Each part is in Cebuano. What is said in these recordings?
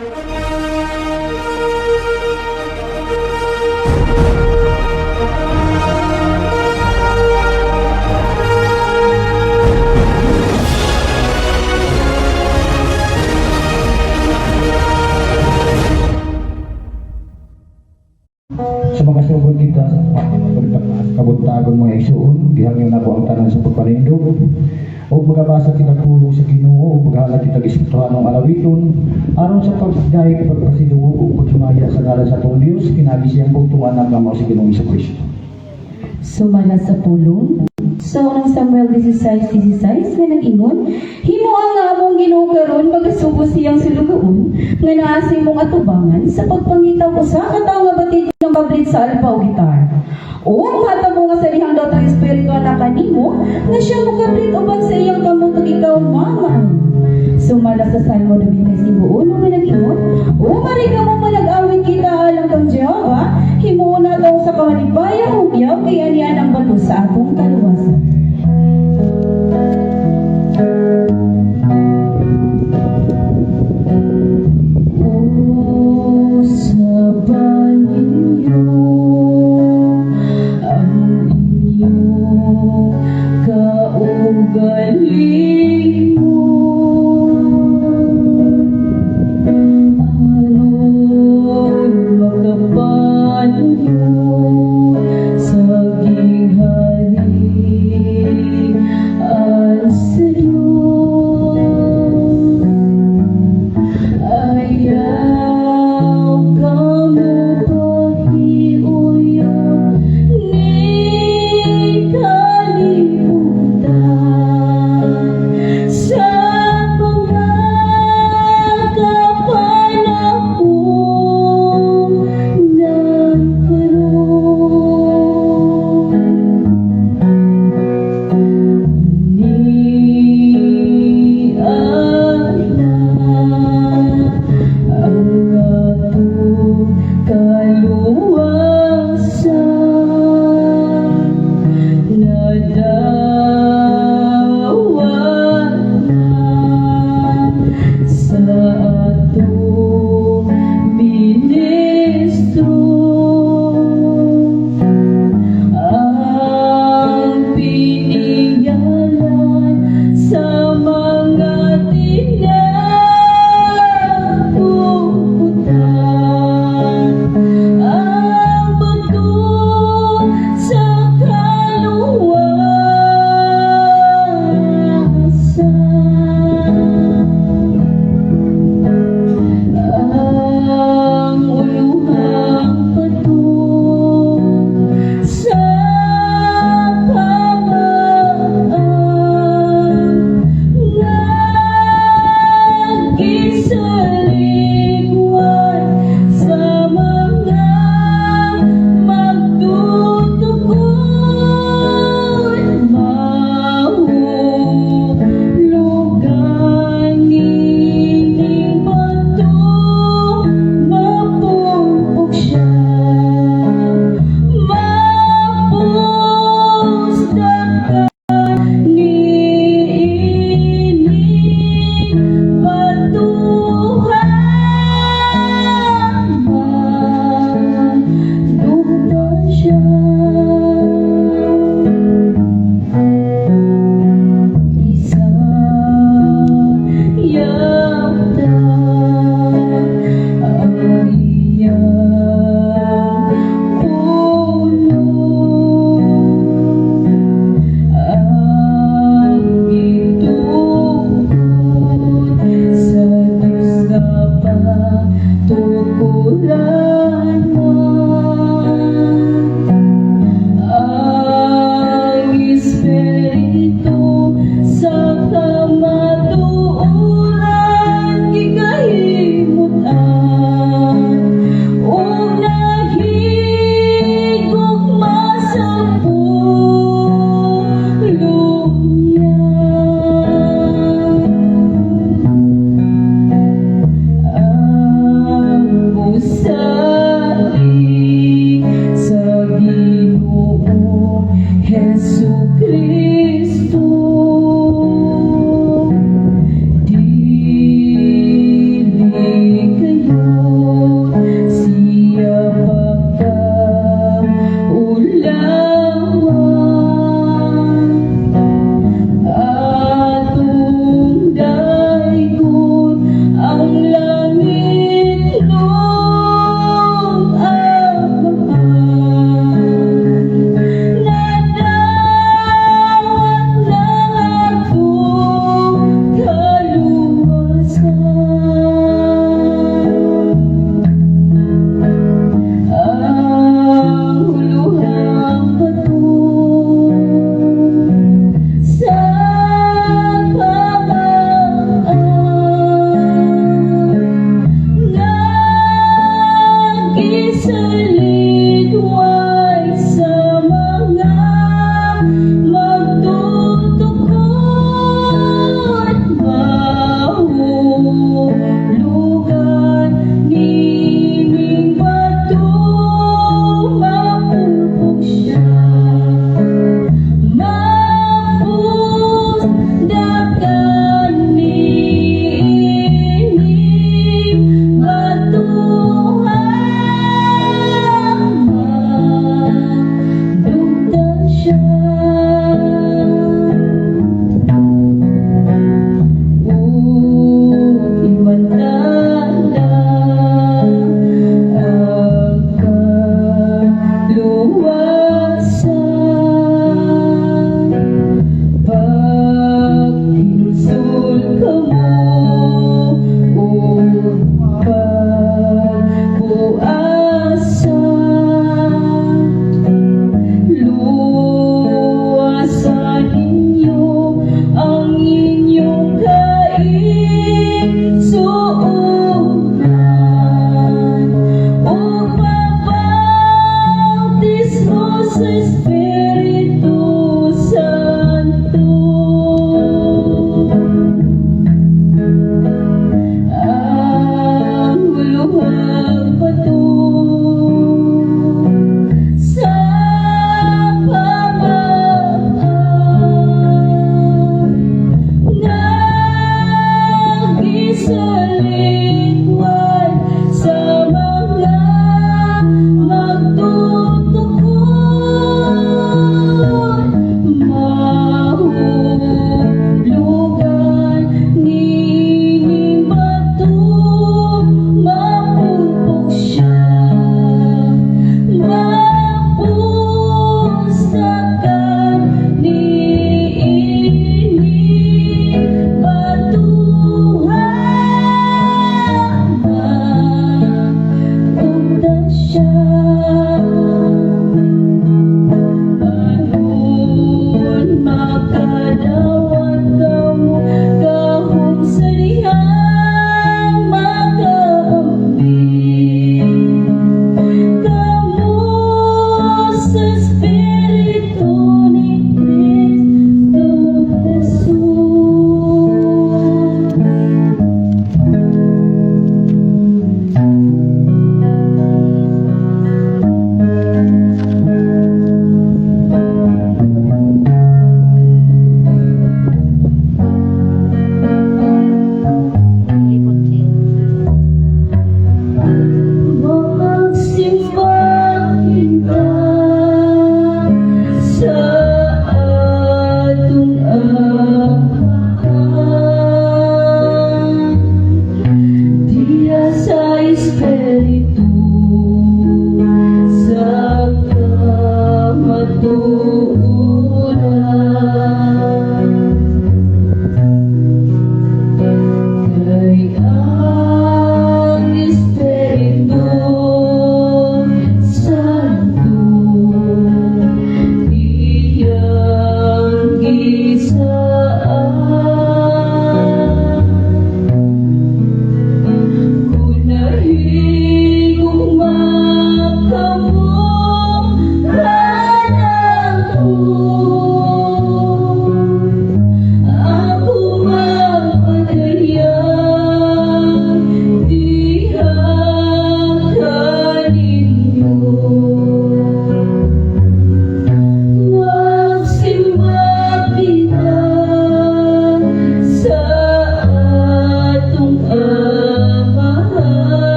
Sa mga sugod kita kabuntagon, mga igsuon, gihangyo nako ang tanan sa pagpanindog ug magabasa kita pulong sa Ginoo ug maghalad kita Espirituhanong alawiton aron sa pagdayeg, pagpasidungog ug paghimaya sa ngalan sa atong Dios kinaagi sa iyang bugtong anak nga mao si Ginoong Kristo. Sumala sa pulong sa unang Samuel 16:16 nga nag-ingon, "Himoa nga among Ginoo karon magasubo sa iyang sulugoon nga naa sa imong atubangan sa pagpangita og usa ka tawo nga batid nga kablit sa alpa o gitar. O hatag mo nga sa dihang datong Espiritu anak kanimo nga siya mokablit uban sa iyang kamot ug ikaw mamaon." Sumala sa Salmo 95 nga nag-ingon, "O mari kamo manag-awit kita alang kang Jehova, himuon nato sa kamalipayang hugyaw kay anian ang bato sa atong kaluwasan." O saba ninyo ang inyong kaugalingon.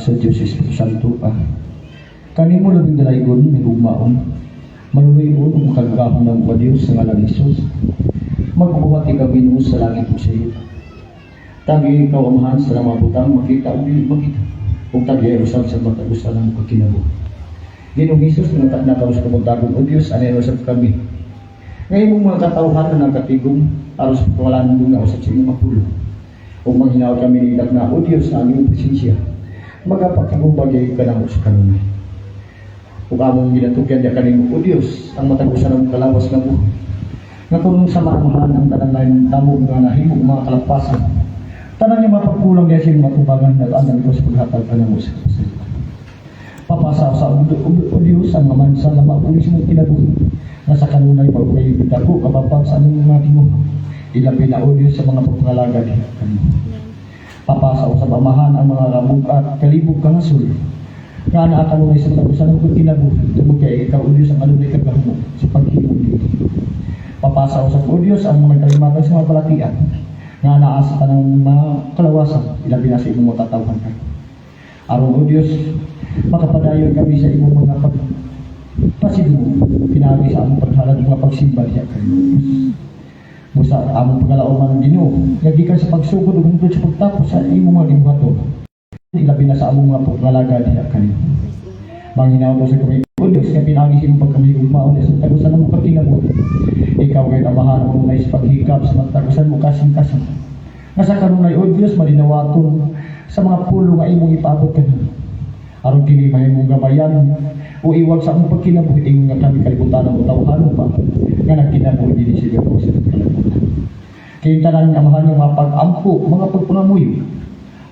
sa Diyos Espiritu Santo. Ah. Kanimo labing dalaygon, mahigugmaon, maluluy-on ug makagagahom nga Dios sa ngalan ni Jesus. Magbuhat ikaw, Ginoo, sa langit ug sa yuta. Tangi ikaw, Amahan, sa mga butang makita ug dili makita. Ug tagiyay usab sa matag usa namo ka kinabuhi. Ginoong Hesus, nga nakaros kabuntagon o Dios, anay usab kami. Ngayon mong mga katawhan na nagkatigom, aros pawalan na usab sa inyong mapulong. Ug manghinaot kami ni na o Dios sa aming presensya. Magapakigubagay ka namo sa kanunay. Ug among ginatugyan diya kanimo, o Dios, ang matag usa namong kalawas nga buhi. Nga kung sa maamahan ang tanan na damo nga nahimo mga kalapasan. Tanan niya mapagkulang diya siyang matubangan na andam ko sa paghatag kanamo sa kapasalita. Papasa sa o Dios ang mga mansa nga mauli sa mong kinabuhi. Nga sa kanunay maugay dako kababag sa among mga tinguha. Ilabi na, O Dios, sa mga pagpangalaga diha kanimo. Papasa usab, Amahan, ang mga kabugat kalibog kahasol nga naa kanunay sa matag usa namong kinabuhi tungod kay ikaw, O Dios, ang adunay kagahmo sa paghimo niini. Papasa usab, O Dios, ang mga kalimatan sa mga balatian nga naa sa tanang mga kalawasan, ilabi na sa imong mga katawhan karon. Aron, O Dios, makapadayon kami sa imong mga pag pasidungog pinaagi sa among paghalad mga pagsimba diha kanimo. Busa among pagkalauman, Ginoo, nga gikan sa pagsugod ug hangtod sa pagtapos sa imong mga gibuhaton. Ilabi na sa among mga pagpangalaga diha kanimo. Manghinaot sa kami, O Diyos, nga pinaagi sa imong pagkamahigugmaon sa matag usa namo ka kinabuhi. Ikaw kay Amahan mo na sa paghikap sa matag usa mo kasing-kasing. Nga sa kanunay, O Diyos, madinawaton sa mga pulong nga imong ipaabot kanimo. Aron kini mahimong gabayan o iwag sa among pagkinabuhi ingon nga kami kalibutan o tawhanon pa nga nagkinabuhi dinhi sa Dios sa kalibutan. Kay tanan nga Amahan nga mga pag-ampo, mga pagpangamuyo,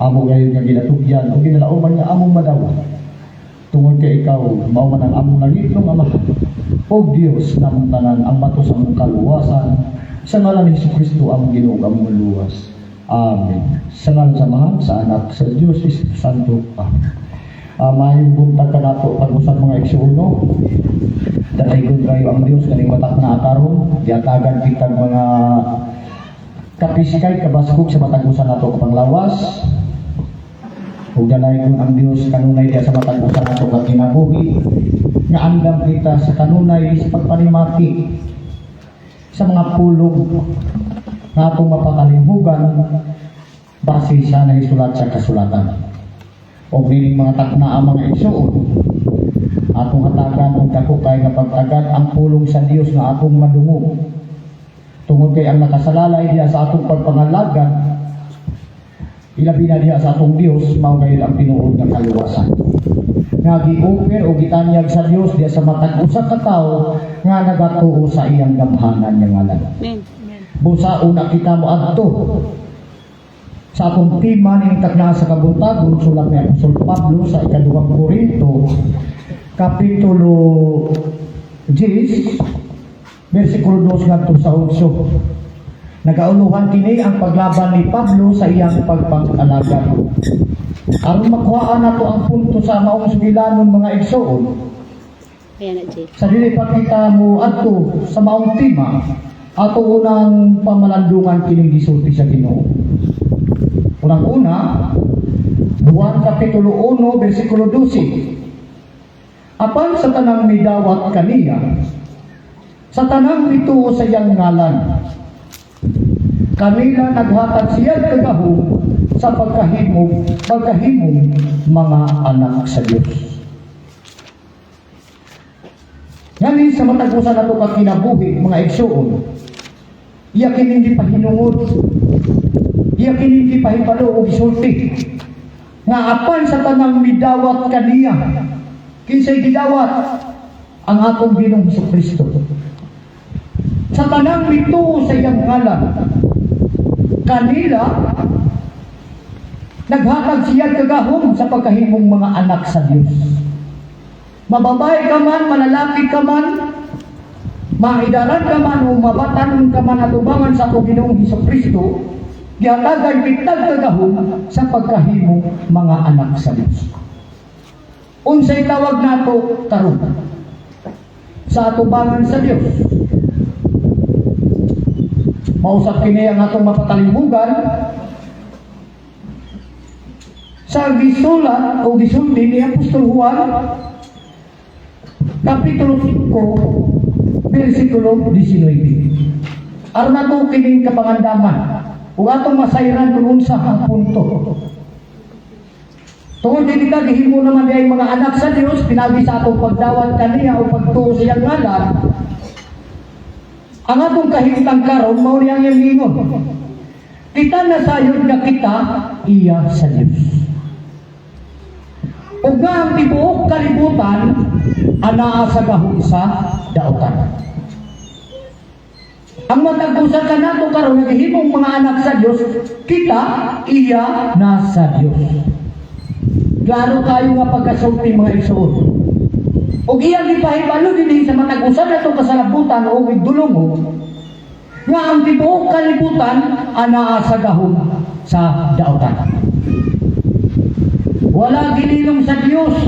amo gayon nga ginatugyan o ginalauman nga among madawat. Tungod kay ikaw, mao man ang among langitnong Amahan o Dios namong tanan, ang bato sa among kaluwasan, sa ngalan ni Kristo among Ginoo ug among luwas. Amen. Sa ngalan sa Amahan, sa Anak, sa Diyos Espiritu Santo. Amen. Maayong buntag kanato pag-usap, mga igsuon. Dalaygon kayo ang Dios kaning matak na karon, giatagan kitag mga kapiskay kabaskog sa matag usa nato ka panglawas. Ug dalaygon ang Dios kanunay diya sa matag usa nato ka kinabuhi nga andam kita sa kanunay sa pagpanimati sa mga pulong nga atong mapakalimhugan base sa nahisulat sa kasulatan. O nining mga takna ang mga igsuon, atong hatagan og dako kay nga pagtagad ang pulong sa Dios nga atong madungog. Tungod kay ang nakasalalay diha sa atong pagpangalagad, ilabi na diha sa atong Dios, mao gayud ang tinuod nga kaluwasan nga gi-offer o gitanyag sa Dios diha sa matag usa ka tawo nga nagatuo sa iyang gamhanan nga ngalan. Amen. Busa una kita mo adto sa atong tema ning takna sa kabuntagon, sulat ni Apostol Pablo sa ikaduhang Korinto, kapitulo 10, versikulo 2 ngadto sa 8. Nagauluhan kini ang paglaban ni Pablo sa iyang pagpang-alagad. Aron makuhaan nato ang punto sa maong sugilanon, mga igsoon, Ayan na, Jay. sa dili pa kita mo adto sa maong tema, ato unang pamalandungan kining gisulti sa Ginoo. Unang-una, Juan Kapitulo 1, versikulo 12. Apan sa tanang midawat kaniya, sa tanang mituo sa iyang ngalan, kanila naghatag siya kagahom sa pagkahimong mga anak sa Dios. Ngani sa matag usa nato ka kinabuhi, mga igsuon, iya kining gipahinungod, iya kining gipahibalo og gisulti nga apan sa tanang midawat kaniya. Kinsay gidawat? Ang atong Ginoong Kristo. Sa tanang mituo sa iyang ngalan, kanila naghatag siya kagahom sa pagkahimong mga anak sa Dios. Mababae ka man, malalaki ka man, maidaran ka man o mabatanon ka man atubangan sa atong Ginoong Hesus Kristo, gihatagan kitag kagahom sa pagkahimong mga anak sa Dios. Unsay tawag nato karon sa atubangan sa Dios? Mausap kini ang atong mapatalimbugan. Sa gisulat o gisulti ni Apostol Juan, Kapitulo 5, versikulo 19. Aron nato kining kapangandaman ug atong masayran kung unsa ang punto. Tungod din kita gihimo naman diay mga anak sa Dios pinaagi sa atong pagdawat kaniya o pagtuo sa iyang ngalan. Ang atong kahimtang karon mao ni ang iyang giingon. Kita nasayod nga kita iya sa Dios. Ug nga ang tibuok kalibutan anaa sa gahom sa daotan. Ang matag usa kanato karon nga gihimong mga anak sa Dios, kita iya na sa Dios. Klaro kayo nga pagkasulti, mga igsoon. Ug iyang gipahibalo dinhi sa matag usa natong kasalabutan o igdulungo nga ang tibuok kalibutan anaa sa gahom sa daotan. Wala ginilong sa Dios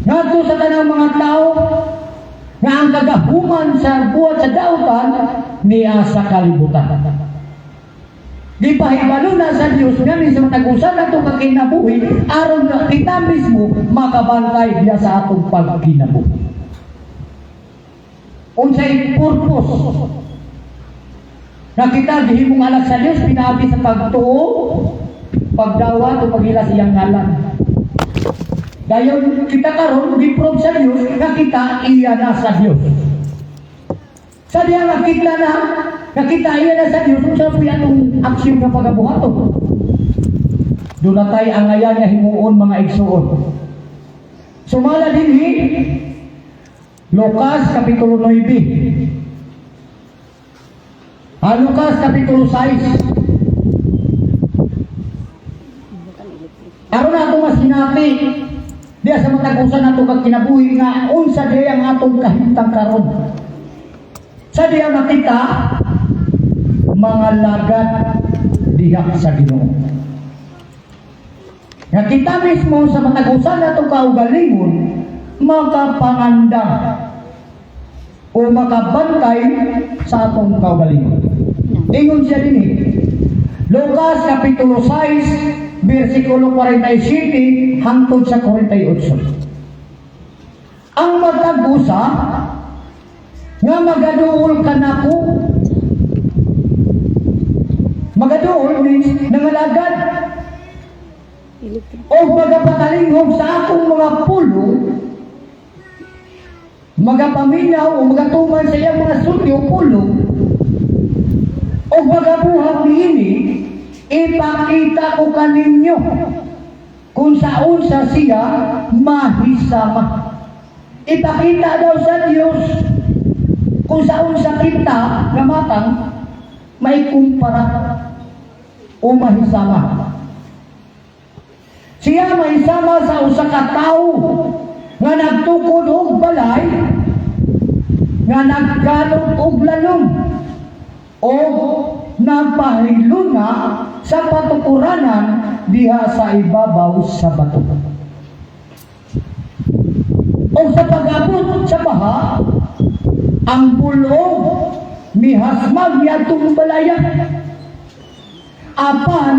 ngadto sa tanang mga tao nga ang kagahuman sa buhat sa dautan niya sa kalibutan. Gipahibalo na sa Dios nga ni sa matag usa nato ka kinabuhi aron nga kita mismo makabantay diya sa atong pagkinabuhi. Unsay purpose na kita gihimong anak sa Dios pinaagi sa pagtuo, pagdawat o paghila sa iyang ngalan? Dayon kita karon gi-prove sa Dios nga kita iya na sa Dios. Sa diha nga kita na nga kita iya na sa Dios, unsa po atong aksyon nga pagabuhaton? Duna tay angayan nga himuon, mga igsuon. Sumala dinhi Lucas Kapitulo 9. Ah, Lucas Kapitulo 6. Aron ato masinati diya sa matag usa nato kag kinabuhi nga unsa diya ang atong kahimtang karon. Sa diya makita mga lagad diha sa Ginoo. Nga kita mismo sa matag usa natong kaugalingon makapangandam o makabantay sa atong kaugalingon. Ingon siya dinhi. Lucas Kapitulo 6, versikulo 47 hangtod sa 48. Ang matag usa nga magaduol kanako. Magaduol means nangalagad o magapatalinghog sa akong mga pulong, magapaminaw o magatuman sa iyang mga sulti o pulong o magabuhat niini, ipakita ko kaninyo kung sa unsa siya mahisama. Ipakita daw sa Diyos kung sa unsa kita nga matang may kumpara o mahisama. Siya mahisama sa usa ka tawo nga nagtukod og balay nga nagkalot og lalom o nagpahiluna sa patukuranan diha sa ibabaw sa bato. O sa pag-abot sa baha, ang bulog mihasmag niadtong balaya. Apan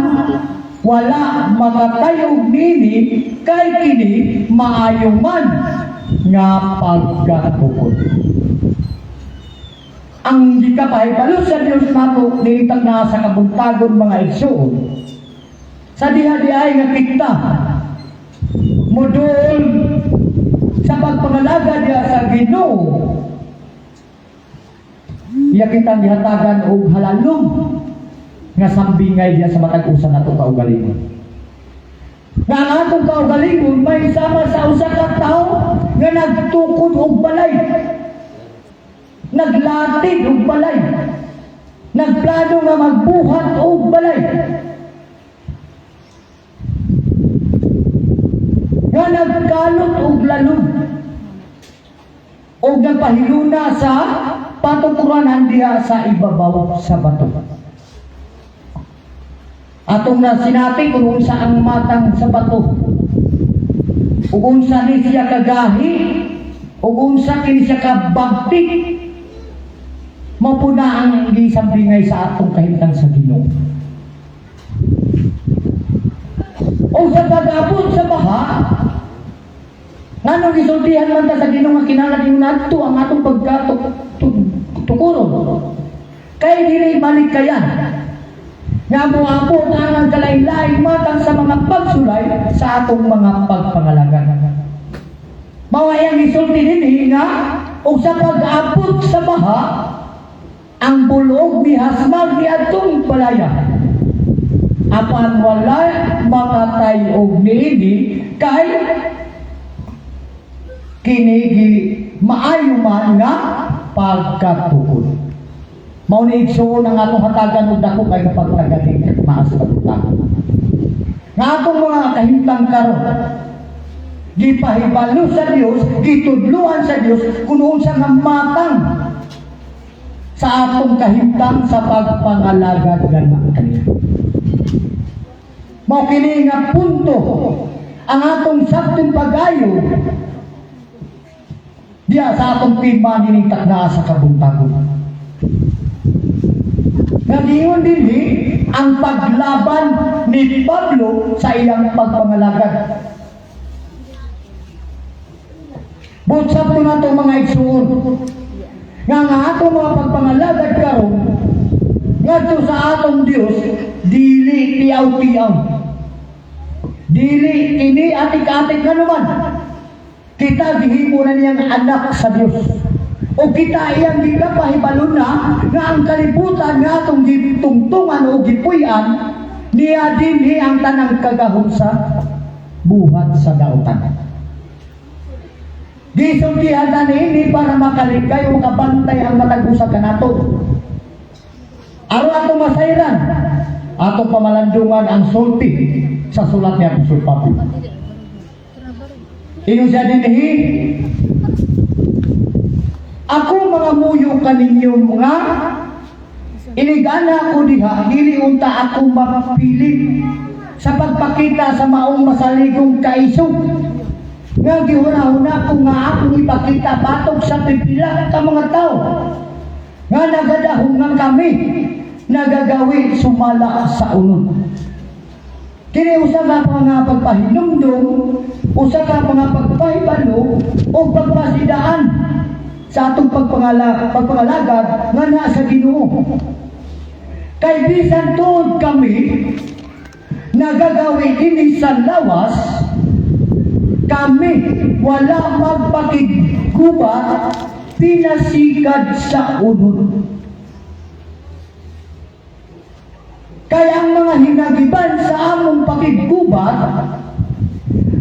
wala makatayog nini kay kini maayo man nga pagkatukod. Ang gikapahibalo sa Dios nato nilitag na sa kabuntagon, mga igsoon, sa diha diay nga kita moduol sa pagpangalaga diha sa Ginoo, iya kitang gihatagan og halalom nga sambingay diha sa matag usa nato kaugalingon. Nga ang atong kaugalingon may sama sa usa ka tawo nga nagtukod og balay, naglatid og balay, nagplano nga magbuhat og balay, nga nagkalot og lalom og nagpahiluna sa patukuranan diha sa ibabaw sa bato. Atong na sinati kung unsa ang matang sa bato ug unsa ni siya kagahi ug unsa kini siya kabagtik. Mao po na ang gisambingay sa atong kahimtang sa Ginoo. O sa pag-abot sa baha, nganong gisultihan man ta sa Ginoo nga kinahanglan ingon adto ang atong pagkatukuron? Kay dili malikayan nga moabot ang kalain-laing matang sa mga pagsulay sa atong mga pagpangalagad. Mao ang gisulti dinhi nga og sa pag-abot sa baha, ang bulog mihasmag niadtong balaya. Apan wala makatay og niini kay kini maayo man nga pagkatukod. Mao ni, igsuon, ang atong hatagan og dako kay kapagtagaling maas kabutang. Nga atong mga kahimtang karon gipahibalo sa Dios, gitudluan sa Dios kung unsa nga matang sa atong kahimtang sa pagpangalagad gana kaniya. Mao kini nga punto ang atong sabtong pag-ayo diya sa atong tema nining taknaa sa kabuntagon. Nagiingon dinhi ang paglaban ni Pablo sa iyang pagpangalagad. Buot sabto nato, mga igsuon, nga nga atong mga pagpangalagad karon ngadto sa atong Dios dili tiaw-tiaw. Dili ini atik-atik nga naman. Kita gihimo na niyang anak sa Dios. O kita iyang gikapahibalo na nga ang kalibutan nga atong gitungtungan o gipuy-an niya dinhi ang tanang kagahom sa buhat sa dautan. Gisultihan na niini para makalikay o makabantay ang matag usa kanato. Aron atong masayran, atong pamalandungan ang sulti sa sulat ni Apostol Pablo. Ingon siya dinhi, "Ako mangamuyo kaninyo mga inigana ko diha, dili unta ako mapilit sa pagpakita sa maong masaligong kaisog nga gihuna-huna ko nga akong ipakita batok sa pipila ka mga tao nga nagadahom nga kami nagagawi sumala sa unod." Kini usa ka mga pagpahinumdum, usa ka mga pagpahibalo o pagpasidaan sa atong pagpangalagad nga naa sa Ginoo. Kay bisan tuod kami nagagawi ini sa lawas, kami wala magpakiggubat pinasikad sa unod. Kaya ang mga hinagiban sa among pakiggubat,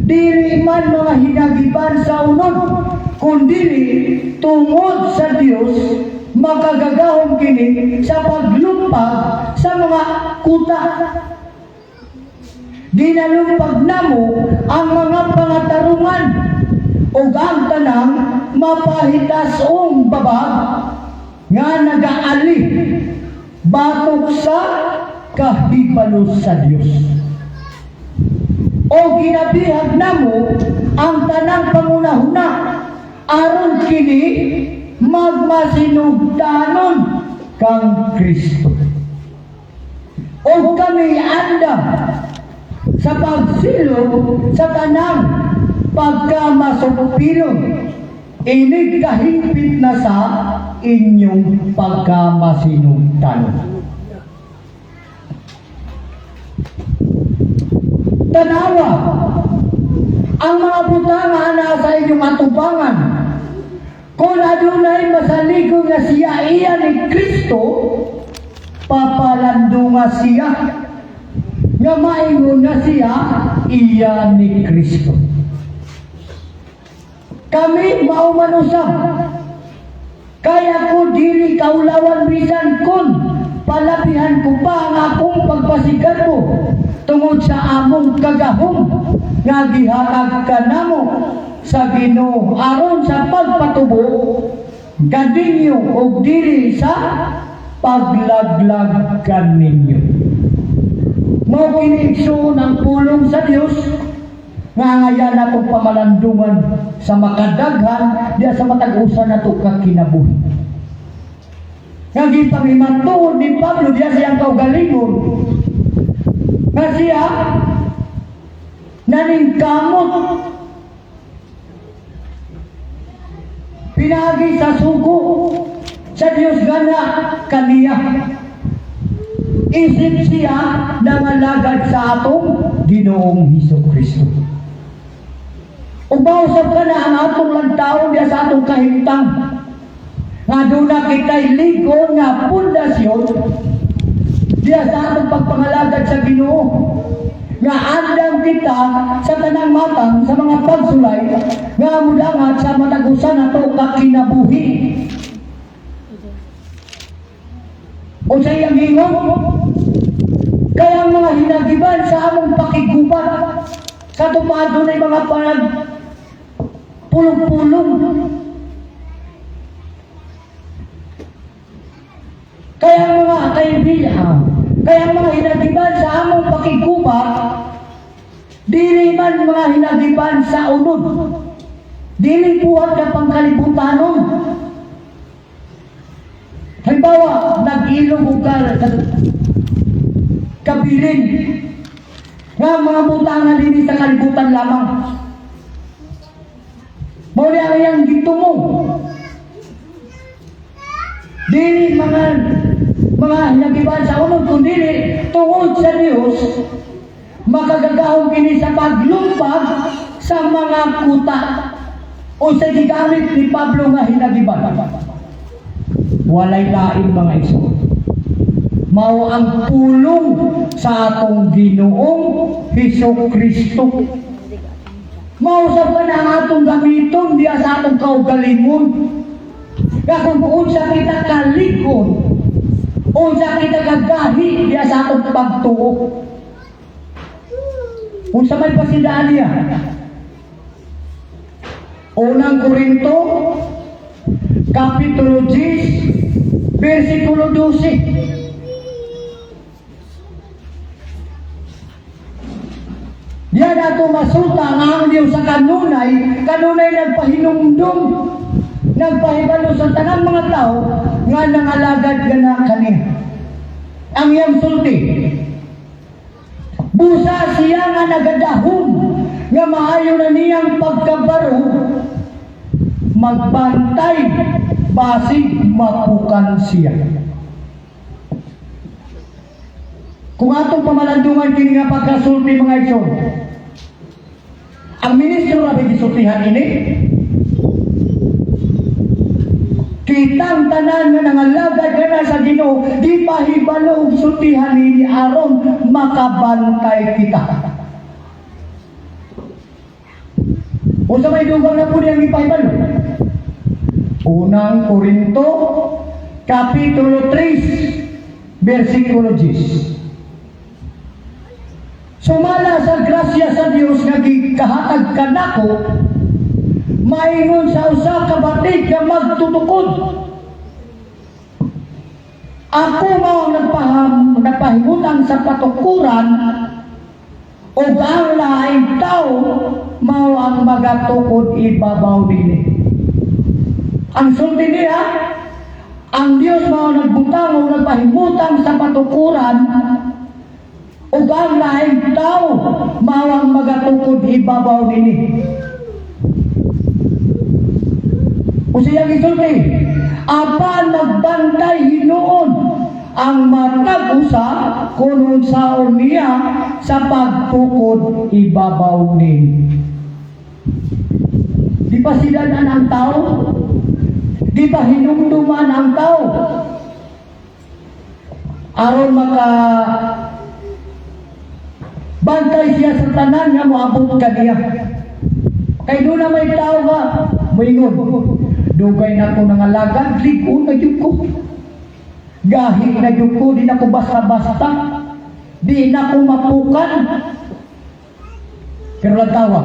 dili man mga hinagiban sa unod, kundili tungod sa Dios makagagahom kini sa paglumpag sa mga kuta. Ginalumpag namo ang mga pangatarungan ug ang tanang mapahitas-ong babag nga nagaali batok sa kahibalo sa Dios. O ginabihag namo ang tanang pangunahuna aron kini magmasinugdanon kang Kristo. O kami andam sa pagsilot sa tanang pagkamasupilon inig kahingpit na sa inyong pagkamasinugdanon. Tanawa ang mga butanga naa sa inyong atubangan. Kung adunay masaligo nga siya iya ni Kristo, papalandunga siya nga maingon nga siya iya ni Kristo. Kami mao man usab. Kaya ko dili kaulawan bisan kun palabihan ko pa ang akong pagpasigarbo tungod sa among kagahom nga gihatag kanamo sa Ginoo aron sa pagpatubo kaninyo ug dili sa paglaglag kaninyo. Mao kini, igsuon, ang pulong sa Dios nga ngayan atong pamalandungan sa makadaghan diya sa matag usa nato ka kinabuhi. Nga gipanghimantuod ni Pablo diya siyang kaugalingon nga siya Naningkamot pinaagi sa sugo sa Dios gana kaniya. Isip siya nangalagad sa atong Ginoong Hesus Kristo. Ug mausab ka na ang atong lantawon diya sa atong kahimtang nga duna kita'y ligo nga pundasyon diya sa atong pagpangalagad sa Ginoo, nga andam kita sa tanang matang sa mga pagsulay nga mudangat sa matag usa nato ka kinabuhi. O sa iyang ingon, kaya ang mga hinagiban sa among pakigubat sa tupado na mga panag pulong-pulong. Kaya ang mga kaibigan, kaya ang mga hinagiban sa among pakigubat, dili man mga hinagiban sa unod, dili buhat na pangkalibutanon. Halimbawa, nag-ilog og kabilin nga mga butangan dinhi sa kalibutan lamang. Mao ni ang iyang gitumo. Dili mga hinagiban sa unod, kundi tungod sa Dios makagagahom kini sa paglumpag sa mga kuta o sa gigamit ni Pablo nga hinagiban. Walay lain, mga igsoon. Mao ang pulong sa atong Ginoong Hesus Kristo. Mao sa pa na ang atong gamiton diya sa atong kaugalingon. Nga kung unsa kita kalikon, unsa kita kagahi diya sa atong pagtuo. Unsa may pasidaan niya? Unang Korinto, Kapitulo 10, versikulo 12. Diyan ato masulta nga ang Diyos sa kanunay, kanunay nagpahinumdum, nagpahibalo sa tanang mga tao nga nangalagad gana kaniya. Ang iyang sulti, busa siya nga nagadahom, nga maayo na niyang pagkabaro, magbantay, basig mapukan siya. Kung atong pamalandungan kini nga pagkasulti, mga igsoon, ang ministro ra gisultihan ini, kitang tanan nga nangalagad kana sa Ginoo di pahibalo og sultihan nini aron makabantay kita. Unsa may dugang na po niyang gipahibalo? Unang Korinto, Kapitulo 3, versikulo 10. Sumala sa grasya sa Dios nga gikahatag kanako, maingon sa usa ka batig nga magtutukod. Ako mao ang nagpahimutang sa patukuran, ug ang laing tao mao ang magatukod ibabaw dinhi. Ang sulti niya, ang Dios mao nagbutang o nagpahimutang sa patukuran, ug ang laing tao mao ang magatukod ibabaw dinhi. O siyang isulti, apan magbantay hinuon ang matag usa kung unsaon niya sa pagtukod ibabaw ni. Di pa sidanan ang tao? Di pa hinumduman ang tao? Aron maka bantay siya sa tanan nga moabot kaniya. Kay doon na may tao nga moingon, dugay na ko nangalagad, lig-on na jud ko. Gahi na jud ko, di na ko basta-basta. Di na ko mapukan. Pero lantawa,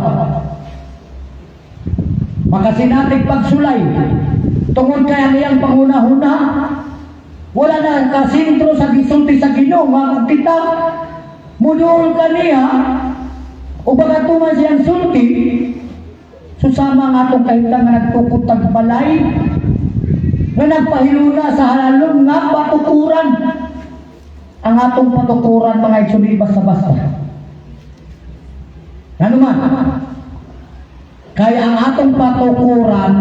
makasinatig pagsulay, tungod kay ang iyang pangunahuna, wala na kasintro sa gisulti sa Ginoo nga kung kita muduol kaniya o bagatuman siyang sulti, susama ang atong kahimtang nga nagtukod tag balay nga nagpahiluna sa halalom nga patukuran. Ang atong patukuran, mga igsoon, basta-basta. Ano man? Kaya ang atong patukuran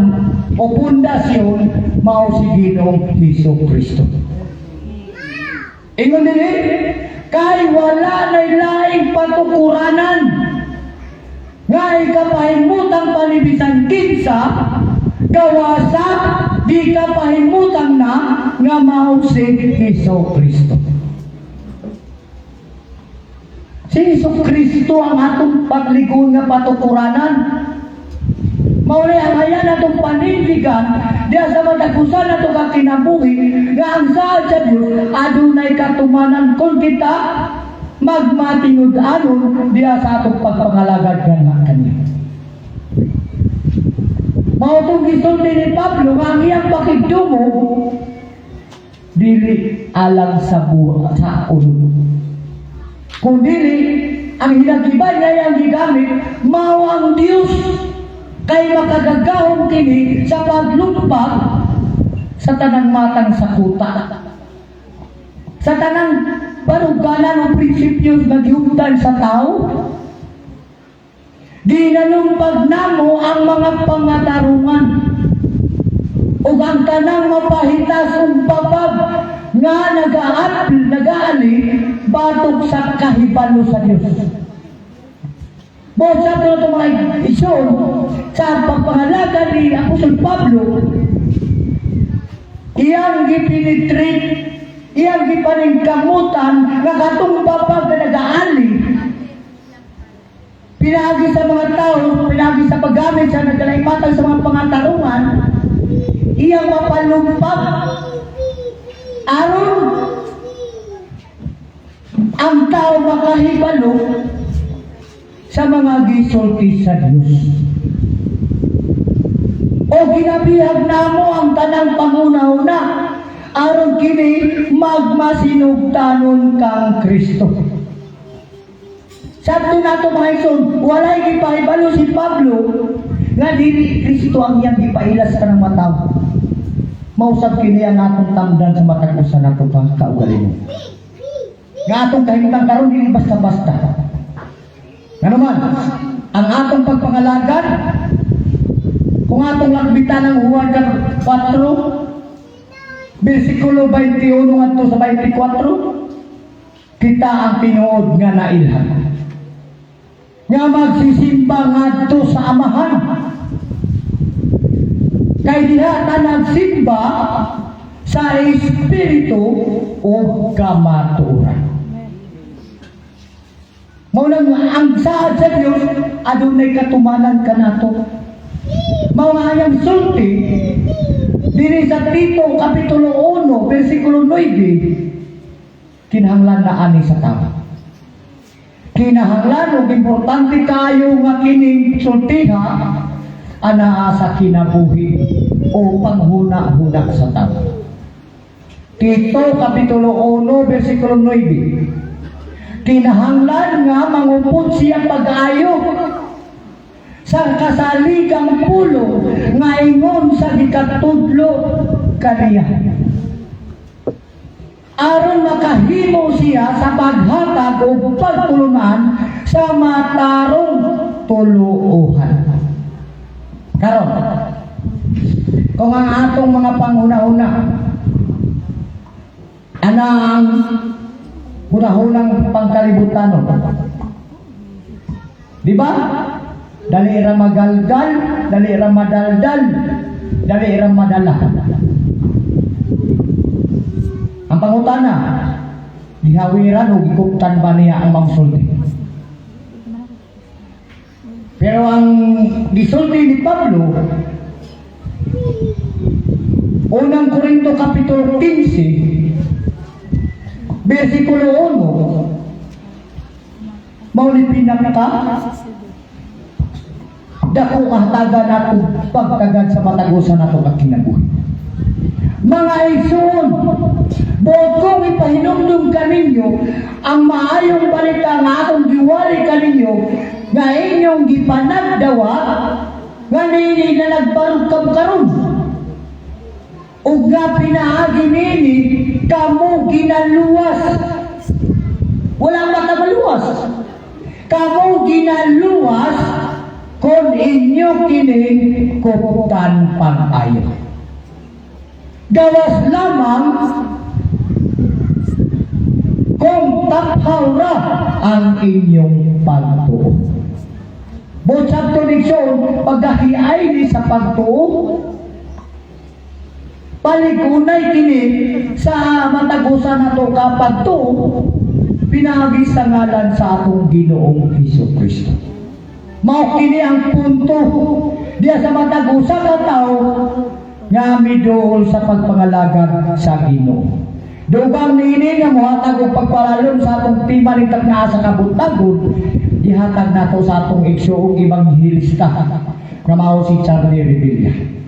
o pundasyon mao si Ginoong Hesus Kristo. Ingon dinhi, kay wala na laing patukuranan nga ikapahimutang panibisan kinsa gawasa di kapahimutang na nga mao si Hesus Kristo. Si Hesus Kristo ang atong pagligon nga patukuranan. Mao ni ang hayan atong panindigan diya sa matag usa nato ka kinabuhi nga ang saad sa Dios adunay katumanan kung kita magmatinud-anon diya sa atong pagpangalagad nga kaniya. Mao tong gisulti ni Pablo nga ang iyang pakigdumog dili alang sa buha sa ulo. Kung dili, ang hinagiban niya iyang gigamit, mao ang Dios kay makagagahom kini sa paglumpag sa tanang matang sa kuta. Sa tanang baruganan o prinsipyo nga gihuptan sa tao, ginalumpag namo ang mga pangatarungan ug ang tanang mapahitas ug babag nga nagaali batok sa kahibalo sa Dios. Buot sa ato itong mga isyon, sa pagpangalaga ni Apostol Pablo, iyang gipenetrate, iyang gipaningkamutan nga katong babag nga nagaali pinaagi sa mga tao, pinaagi sa paggamit sa nagkalaimatan sa mga pangatarungan, iyang mapalumpag aron ang tao makahibalo sa mga gisulti sa Dios. O ginabihag namo ang tanang panguna-una aron kini magmasinugtanon kang Kristo. Sabto nato, mga igsoon, walay gipahibalo si Pablo nga dili Kristo ang iyang gipaila sa kanang matawo. Mausab kini ang atong tamdan sa matag usa nato ka kaugalingon. Nga atong kahimtang karon dili basta-basta. Ngano man, ang atong pagpangalagad, kung atong lakbitan ang Juan 4, versikulo 21 ngadto sa 24, kita ang tinuod nga nailhan nga magsisimba ngadto sa Amahan. Kay diha ta nagsimba sa espiritu ug kamatuoran. Mao nang ang saad sa Dios adunay katumanan kanato. Mao nga ang sulti dinhi sa Tito kapitulo 1 versikulo 9, kinahanglan na ani sa tao. Kinahanglan ug importante kayo nga kining sultiha anaa sa kinabuhi o panghuna-huna sa tao. Tito kapitulo 1 versikulo 9. Kinahanglan nga mangupod siya pag-ayo sa kasaligang pulong nga ingon sa gikatudlo kaniya, aron makahimo siya sa paghatag o pagtulunan sa matarong tuluohan. Karon, kung ang atong mga panghuna-huna ana ang hunahunang pangkalibutanon, di ba? Dali ra magalgal, dali ra madaldal, dali ra madala. Ang pangutana, gihawiran o gikuptan ba niya ang mangsulti? Pero ang gisulti ni Pablo, Unang Korinto Kapitulo 15, versikulo 1, mao ni pinaka dako kahatagan nato pagtagad sa matag usa nato ka kinabuhi. Mga igsoon, buot kong ipahinumdum kaninyo ang maayong balita nga akong giwali kaninyo nga inyong gipanagdawa nga niini na nagbarog kamo karon. Ug nga pinaagi nini kamo ginaluwas. Wala makamaluwas. Kamo ginaluwas kung inyo kining kuptan pag-ayo. Gawas lamang kung taphaw ra ang inyong pagtuo. Buot to igsoon, pagkahiay ni sa pagtuo, palikunay kini sa matag usa nato ka pagtuo, pinaagi sa ngalan sa atong Ginoong Hesus Kristo. Mao kini ang punto diya sa matag usa ka tawo nga miduol sa pagpangalagad sa Ginoo. Dugang niini nga mohatag og pagpalalom sa atong tema ning tagna sa kabuntagon, gihatag nato sa atong igsoong ebanghilista nga mao si Charlie Revilla.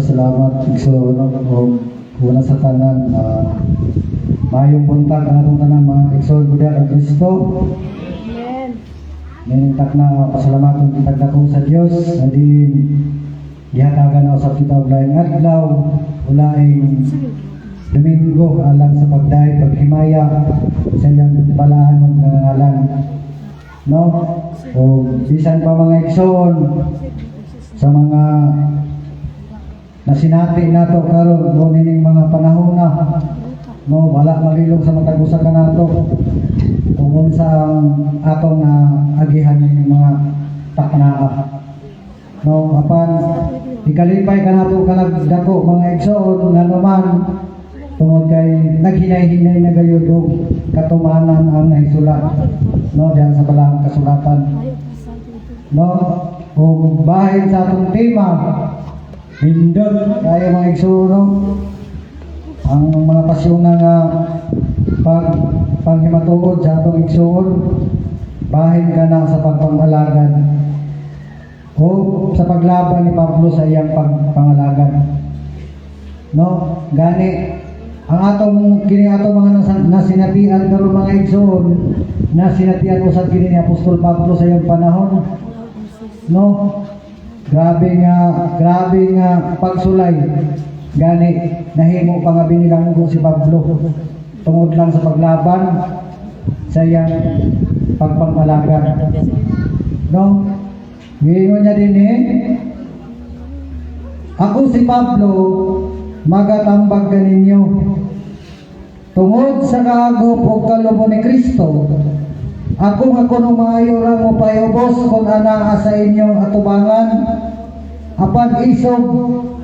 Salamat igsoon, no? Og una sa tanan, maayong buntag ang atong tanan mga igsoon ko diha kang Kristo. Amen. Ninintak na pasalamaton kitag dako sa Dios na din gihatagan na usab kita og laing adlaw, ulaing Domingo, alang sa pagdayeg paghimaya sa iyang balaan ug ngalan, no? O bisan pa, mga igsoon, sa mga nasinati nato karon o nining mga panahon na, no, wala malilong sa matag usa kanato kung unsa ang atong na agihan ning mga taknaa, no? Apan ikalipay kanato kanag dako, mga igsoon, nganuman tungod kay naghinay-hinay na gayud og katumanan ang nahisulat, no, diyan sa balaang kasulatan, no? Ug bahin sa atong tema, nindot kayo, mga igsoon, no? Ang mga pasyon nga pag panghimatuod sa atong igsoon, bahin ka na sa pagpangalagad o sa paglaban ni Pablo sa iyang pagpangalagad, no? Gani ang atong kini atong mga nasinatian karon, mga igsoon, nasinatian usab kini ni Apostol Pablo sa iyang panahon, no? Grabe nga pagsulay, gani nahimo pa nga binilanggo si Pablo tungod lang sa paglaban sa iyang pagpangalagad, no? Giingon niya din eh, "Ako si Pablo, magatambag kaninyo. Tungod sa kaagop o kalubo ni Kristo, ako nga kuno maayo ra mo payubos kung anaa sa inyong atubangan, apan isog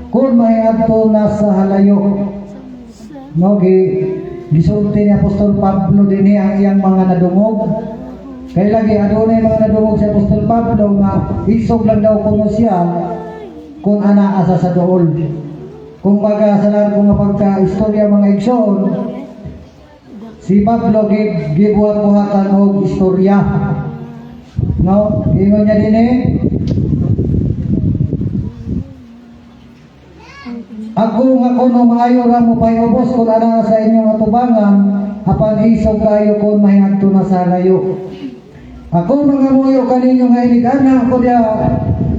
kung mahiadto na sa halayo." No, gisulti ni Apostol Pablo dinhi ang iyang mga nadungog. Kay lagi adunay mga nadungog si Apostol Pablo nga isog lang daw kuno siya kung anaa sa duol. Kumbaga sa largo nga pagka-istorya, mga igsoon, si Pablo gibuhat-buhatan og istorya. No, ingon niya din eh, "Ako nga kuno maayo ra mo payubos kung ana sa inyong atubangan, apan isog kayo kung mahiadto na sa layo. Ako mangamuyo kaninyo nga inig-ana ako diha,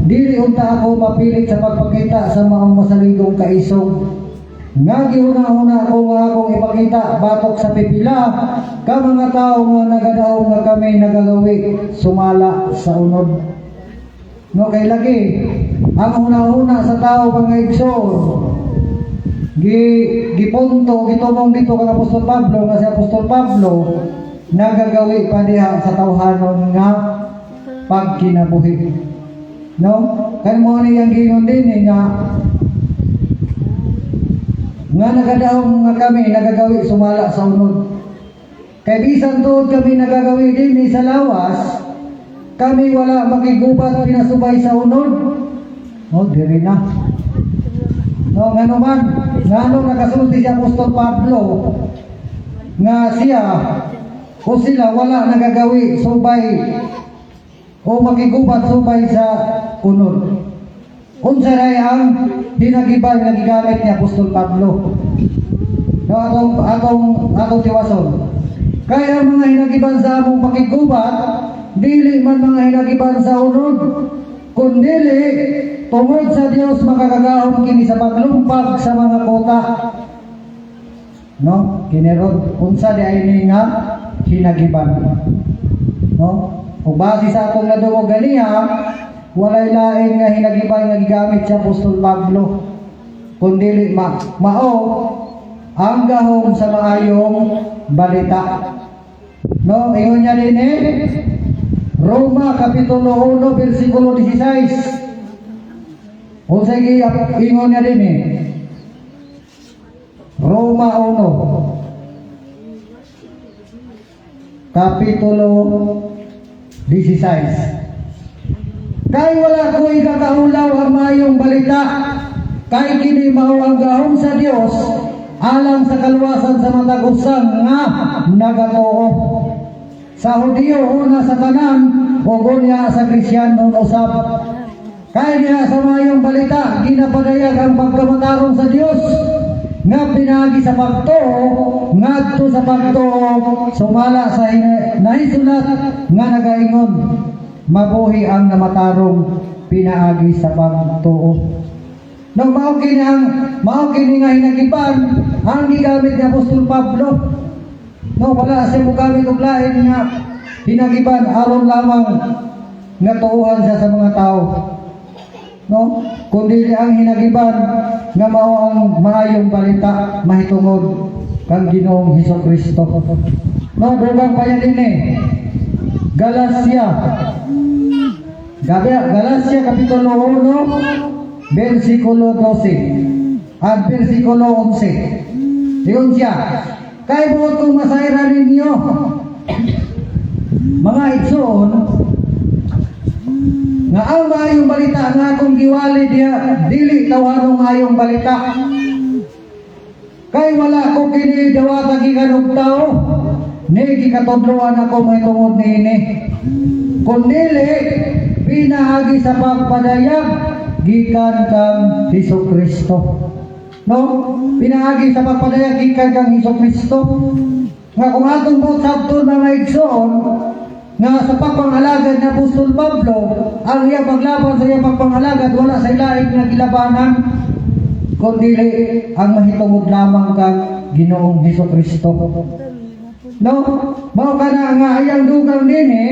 dili unta ako mapilit sa pagpakita sa maong masaligong kaisog nga gihuna-huna ko nga akong ipakita batok sa pipila ka mga tao nga nagadaog nga kami nagagawi sumala sa unod." No, kay lagi ang huna-huna sa tao, mga igsoon, gipunto gitumong dito kang Apostol Pablo nga si Apostol Pablo nagagawi pa diha sa tawhanon nga pagkinabuhi, no? Kay mo ni ang giingon din eh, nga nga nagadaong nga kami nagagawi sumala sa unod. Kay bisan tuod kami nagagawi din sa lawas, kami wala makigubat pinasubay sa unod. Oh, diri na. No, ngano man, ngano nakasulti si Apostol Pablo nga siya o sila wala nagagawi subay o makigubat subay sa unod? Unsa ray ang hinagiban nga gigamit ni Apostol Pablo? No, atong tiwason. Kaya ang mga hinagiban sa among pakigubat, dili man mga hinagiban sa unod, kundili tungod sa Dios makakagahom kini sa paglumpag sa mga kota. No? Kini ron, unsa di ay ni nga hinagiban? No? Ug base sa atong nadungog ganiha, walay lain nga hinagiban nga gigamit si Apostol Pablo kundili mao ang gahom sa maayong balita. No, ingon niya din eh, Roma Kapitulo 1 versikulo 16. Unsay ingon niya din eh? Roma 1 Kapitulo 16. Kay wala ko ikakaulaw ang maayong balita, kay kini mao ang gahom sa Dios alang sa kaluwasan sa matag usa nga nagatuo. Sa Hudiyo una sa tanan ug unya sa Kristiyanon usab. Kay diha sa maayong balita ginapadayag ang pagkamatarong sa Dios nga pinaagi sa pagtuo ngadto sa pagtuo, sumala sa nahisulat nga nagaingon, "Mabuhi ang namatarong pinaagi sa pagtuo." No, mao kini nga hinagiban ang gigamit ni Apostol Pablo. No, wala siya mogamit og lain nga hinagiban aron lamang nga tuuhan siya sa mga tao. No? Kundi ang hinagiban nga mao ang maayong balita mahitungod kang Ginoong Hesus Kristo. No, dugang pa yan din eh. Galacia. Galacia Kapitulo 1, versikulo 12 at versikulo 11. Yun siya. "Kay buot kong masayran ninyo, mga igsoon, nga ang maayong balita nga akong giwali diha dili tawhanong maayong balita. Kay wala ko kini dawata gikan og tao, ni gikatudloan ako mahitungod niini. Kundili pinaagi sa pagpadayag gikan kang Hesus Kristo." No? Pinaagi sa pagpadayag gikan kang Hesus Kristo. Nga kung atong buot sabton, mga igsoon, nga sa pagpangalagad ni Apostol Pablo, ang iyang paglaban sa iyang pagpangalagad, wala sa ilaing nga gilabanan, kundi ang mahitungod lamang kang Ginoong Hesus Kristo. No? Mao kana nga ayang dugang dinhi,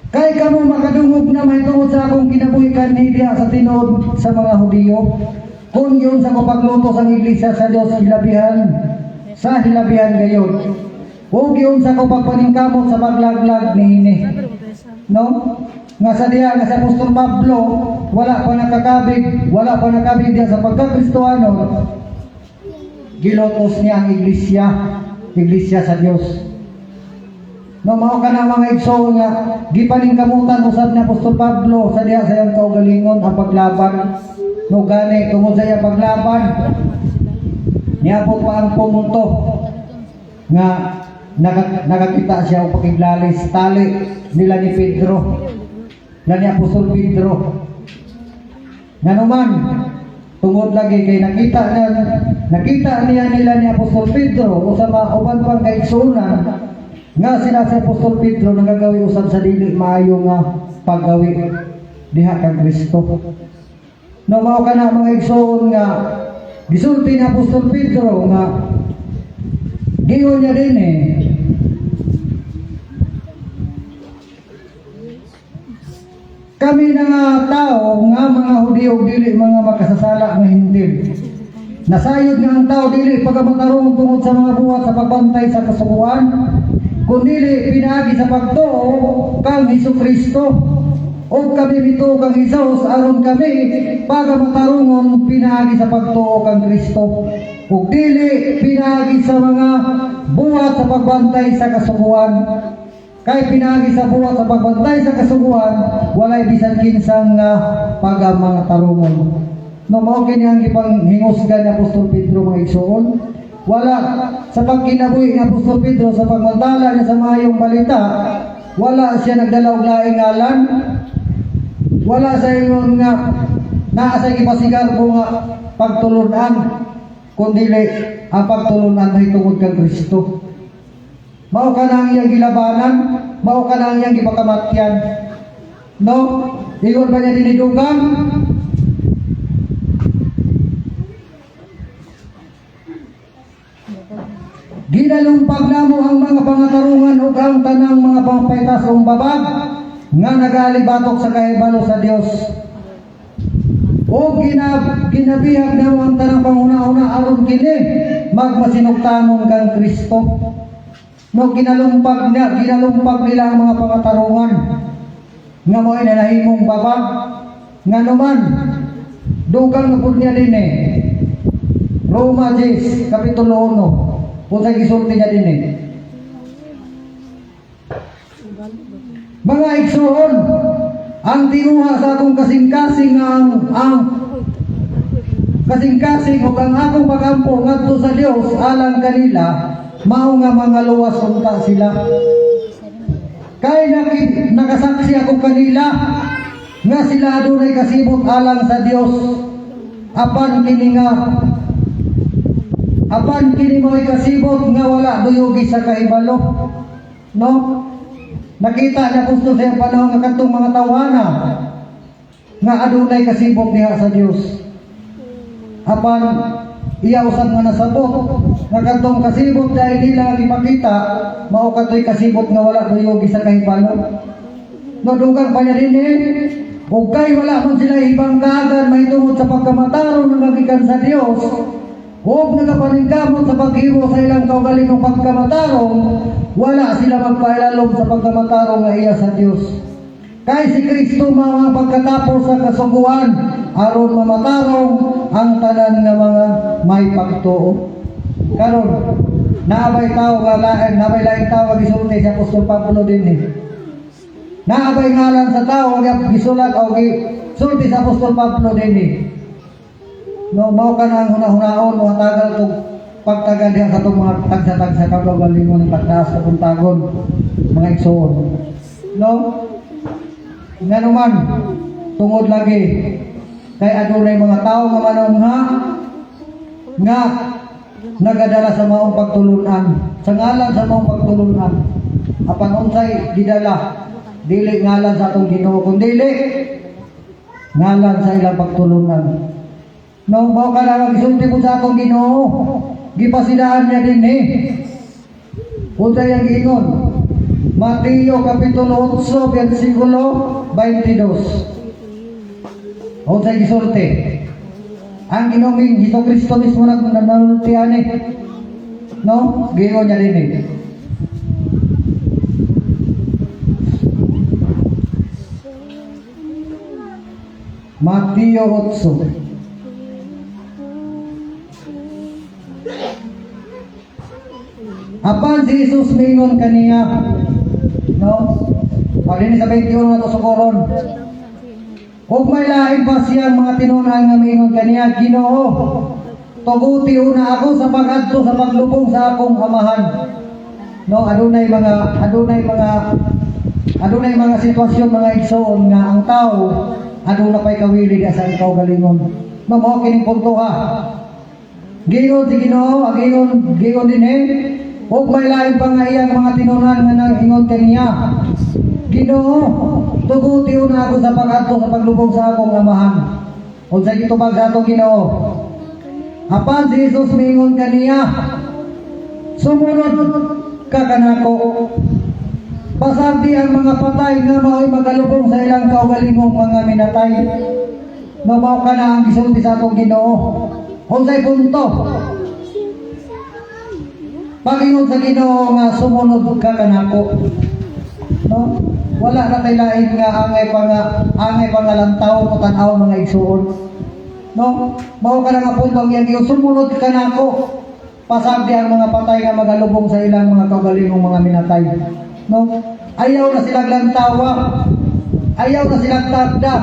"Kay kamo makadungog na mahitungod sa akong kinabuhi kanhi diha sa tinuod sa mga Hudiyo, kung yun sa paglutos ang iglesia sa Dios hilabihan sa hilabihan gayon, ug yun sa pagpaningkamot sa paglaglag niini." No, nga sa diha nga sa Apostol Pablo wala pa nakabig diha sa pagkakristohano, gilutos niya ang iglesia, iglesia sa Dios. No, mao kana, mga igsoon, nga gipaningkamutan usab ni Apostol Pablo sa diha sa iyang kaugalingon ang paglaban. No, gani tungod sa iyang paglaban, niabot pa ang punto nga nakakita siya og pakiglalis tali nila ni Pedro, nila ni Apostol Pedro. Nganuman, tungod lagi kay nakita niya nila ni Apostol Pedro o sa mga uban pang kaigsuonan nga sila si Apostol Pedro nagagawi usab sa dili maayo nga paggawi diha kang Kristo. No, mao kana, mga igsoon, nga gisulti ni Apostol Pedro nga giyon niya din eh, "Kami na nga tao nga mga Hudiyo dili mga makasasala nga Hentil. Nasayod nga ang tao dili pagkamatarong tungod sa mga buhat sa pagbantay sa kasuguan, kundili pinaagi sa pagtuo kang Hesus Kristo. O kami mituo kang Hesus aron kami pagamatarungon pinaagi sa pagtuo kang Kristo ug dili pinaagi sa mga buhat sa pagbantay sa kasuguan. Kay pinaagi sa buhat sa pagbantay sa kasuguan, walay bisan kinsang nga pagamatarungon." No, mao kini ang gipanghingusgan ni Apostol Pedro, mga igsoon. Wala sa pagkinabuhi ni Apostol Pedro, sa pagmantala niya sa maayong balita, Wala siya nagdala og laing ngalan. Wala sa ingon nga naa sa gipasigarbo nga pagtulunan, kundi ang pagtulunan mahitungod kang Kristo. Mao ka na ang iyang gilabanan, mao ka na ang iyang gipakamatyan. No? Ingon ba niya dinidugang? Ginalumpag namo ang mga pangatarungan ug ang tanang mga pangpaytas ug babag nga nagalibatok sa kahibalo sa Dios. O ginabihag namo ang tanang panguna-una aron kini magmasinugtanon kang Kristo. No, ginalumpag niya, ginalumpag nila ang mga pangatarungan nga mo'y nanahimong babag nga numan dugang na pud niya din eh. Roma 10, Kapitulo 1. Kung sa gisulti niya din eh. Mga igsuon, ang tinguha sa akong kasing-kasing ang kasing-kasing ug ang akong pagampo ngadto sa Dios alang kanila, mao nga mga luwas unta sila. Kay nakasaksi ako kanila nga sila adunay kasibot alang sa Dios. Apan kini mo'y kasibot nga wala duyugi sa kahibalo. No? Nakita ni apostol sa iyang panahon nga kadtong mga tawhana nga adunay kasibot diha sa Dios. Apan iya usab nga nasabot nga kadtong kasibot dahil nila gipakita mao kadtoy kasibot nga wala duyugi sa kahibalo. No, dugang pa niya din eh. Ug kay wala man sila ibang kaagan mahitungod sa pagkamatarong nga magikan sa Dios, ug nagapaningkamot sa paghimo sa ilang kaugalingong pagkamatarong, wala sila magpailalom sa pagkamatarong nga iya sa Dios. Kay si Kristo mao ang pagkatapos sa kasuguan aron mamatarong ang tanan nga mga may pagtuo. Karon, naabay tao nga lain, naabay laing tao nga gisulti si Apostol Pablo din eh. Naabay ngalan sa tao nga gisulat o gisulti sa Apostol Pablo din eh. No, mao ka na ang hunahunahon, mga tagal itong pagtagal diha sa itong mga tagsa-tagsa kagalingon ng pagtaas sa puntagon, mga igsoon. No? Nga naman, tungod lagi, kay adunay mga tao nga manungha, nga nagadala sa maong pagtulunan, sa ngalan sa maong pagtulunan. Apan unsay gidala, dili ngalan sa atong Ginoo, kundi ngalan sa ilang pagtulunan. No, mao ka na gisulti mo sa atong Ginoo. Gipasidaan niya din eh. Unsay ang giingon? Mateo Kapitulo 8, versikulo 22. Unsay gisulti? Ang Ginoong Hesus Kristo mismo nanulti ani. No, giingon niya din eh. Mateo 8. Apan si Jesus mingon kaniya, no? Pag sa 21 na to sukoron. Ug may lain pa siyang mga tinunan nga mingon kaniya, Ginoo, tuguti una ako sa pag-adto sa paglubong sa akong amahan. No, adunay mga sitwasyon, mga igsoon, nga ang tao aduna pay kawili diha sa kaugalingon. No, mao kining punto ha. Giingon si Ginoo, ang giingon din eh. Ug may lain pa nga iyang mga tinunan nga nang-ingon kaniya, Ginoo, tuguti una ako sa pag-adto sa paglubong sa akong amahan. Unsay gitubag sa atong Ginoo? Apan si Jesus miingon kaniya, sumunod ka kanako. Pasagdi ang mga patay nga mao'y magalubong sa ilang kaugalingong mga minatay. Mao ka na ang gisulti sa atong Ginoo. Unsay punto? Pagingon sa Ginoo nga sumunod ka kanako. No? Wala na tay lain nga angay pa nga lantaw o tan-aw mga igsuon. No? Mao ka na nga punto ang iyang giingon, sumunod ka nako. Pasagdi ang mga patay nga magalubong sa ilang mga kaugalingong mga minatay. No? Ayaw na silang lantawa. Ayaw na silang tagda.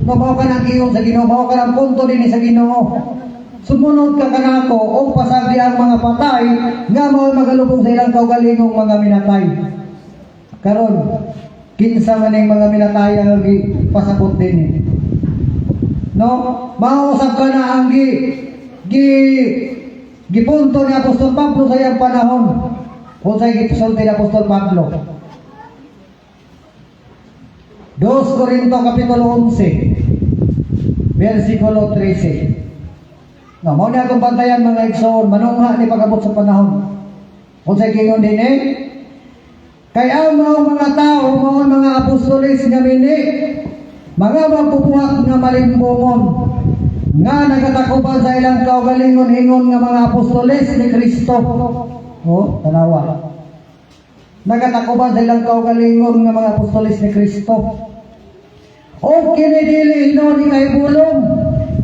No, mao ka nang giingon sa Ginoo, mao ka nang punto dinhi sa Ginoo. Sumunod ka kanako o pasagdi ang mga patay nga mao magalubong sa ilang kaugalingong mga minatay. Karon, kinsa man ning mga minataya nga pasabot din eh? No? Mausap ka na ang gi gi gipunto ni Apostol Pablo sa iyang panahon. Unsay gisulti ni Apostol Pablo? 2 Corinto Kapitulo 11, versikulo 13. No, mao na atong bantayan, mga igsoon, manungha ni pag-abot sa panahon. Unsay giingon din eh? Kay ang mga tao, mao mga apostoles nga mini, mga magbubuhat nga malimbongon, nga nagatakuban sa ilang kaugalingon ingon nga mga apostoles ni Kristo. Oh, tanawa. Nagatakuban sa ilang kaugalingon nga mga apostoles ni Kristo. O kini dili hinuon ikahibulong,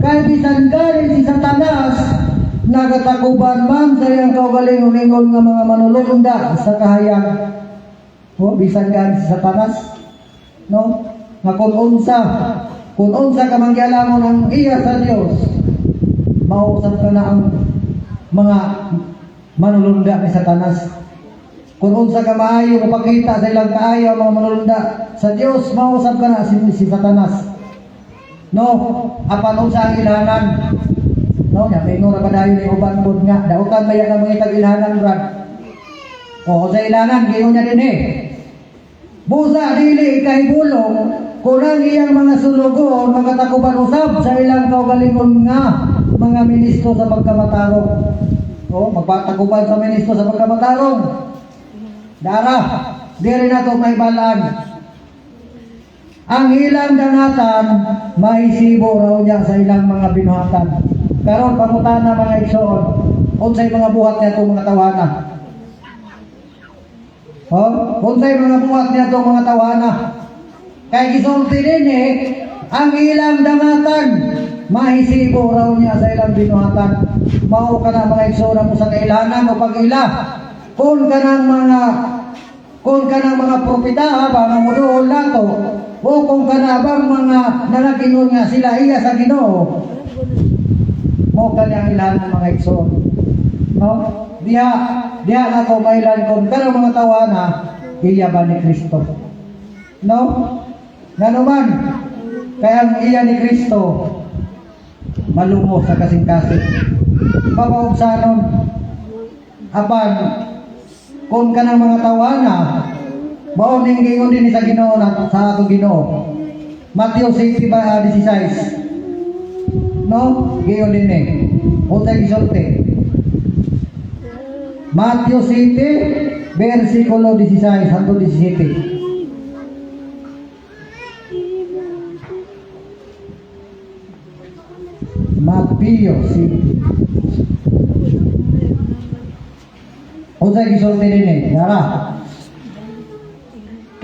kay bisan gani si Satanas nagatakuban man sa iyang kaugalingon ingon nga mga manulunda sa kahayag. O bisan gani si Satanas, no? Nga kung unsa ka manggialamon ang iya sa Dios, mausap ka na ang mga manulunda ni Satanas. Kung unsa ka maayo mapakita sa ilang kaayo ang mga manulunda sa Dios, mausap ka na si Satanas. No, apan unsa ang ilhanan? No, nya may ra padayon ni uban pod nga dautan baya nga mga ilhanan, brad. O sa ilhanan giingon niya dinhi. Busa dili ikahibulong kung ang iyang mga sulugoon magatakuban usab sa ilang kaugalingon nga mga ministro sa pagkamatarong. O, magpatakuban sa ministro sa pagkamatarong. Dara, diri na to mahibalaan. Ang ilang dangatan, mahisibo raw niya sa ilang mga binuhatan. Karon pangutana, mga igsoon, unsay mga buhat niya itong mga tawana? Oh, unsay mga buhat niya itong mga tawana? Kay gisulti din eh, ang ilang dangatan, mahisibo raw niya sa ilang binuhatan. Mao ka na, mga igsoon, ang usa ka ilhanan o pag-ila. Kung kanang mga propeta ba nga moduol nato o kung kana bang mga nanagingon nga sila iya sa Ginoo, mao kani ang ilhanan, mga igsoon. No? Diha diha nato mailan kung kanang mga tawana iya ba ni Kristo. No? Ngano man, kaya ang iya ni Kristo malumo sa kasing-kasing. Papaubsanon, apan kung kanang mga tawana mao ning giingon din sa Ginoo na sa atong Ginoo. Matthew 6 ba 16. No? Giingon din eh. Unsay gisulti? Matthew 7 versikulo 16 hangtod 17. Matthew 7. Unsay gisulti din eh? Yara.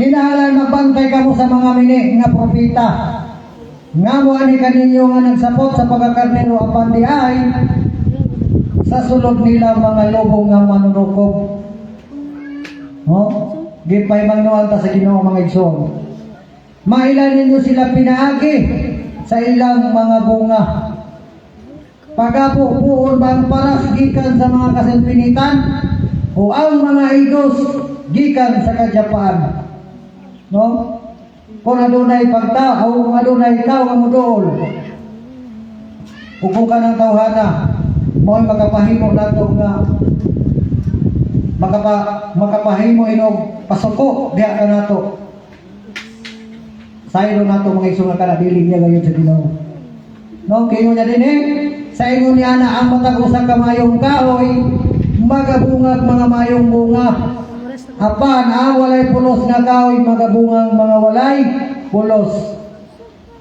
Kinahanglan magbantay kamo sa mga mini nga propeta. Nga mo ani kaninyo nga nagsapot sa pagkakarnero apan di ay sa sulod nila mga lobo nga manunukob. No? Gipahimangnoan ta sa Ginoo, mga igsoon. Mailan ninyo sila pinaagi sa ilang mga bunga. Pagapupuon ba ang paras gikan sa mga kasilpinitan o ang mga igos gikan sa kadyapaan? No? Kung adunay pagtao, kung adunay tao nga moduol, ug kung kanang tawhana, mao'y makapahimo nato nga makapahimo inog pasuko diha ka nato. Saylo nato, mga igsoon, nga kana dili niya gayon sa Ginoo. No, kingon niya din eh, sa ingon niya na ang matag usa ka mayong kahoy magabungag mga mayong bunga. Apan ang walay pulos nga kahoy magabungang mga walay pulos.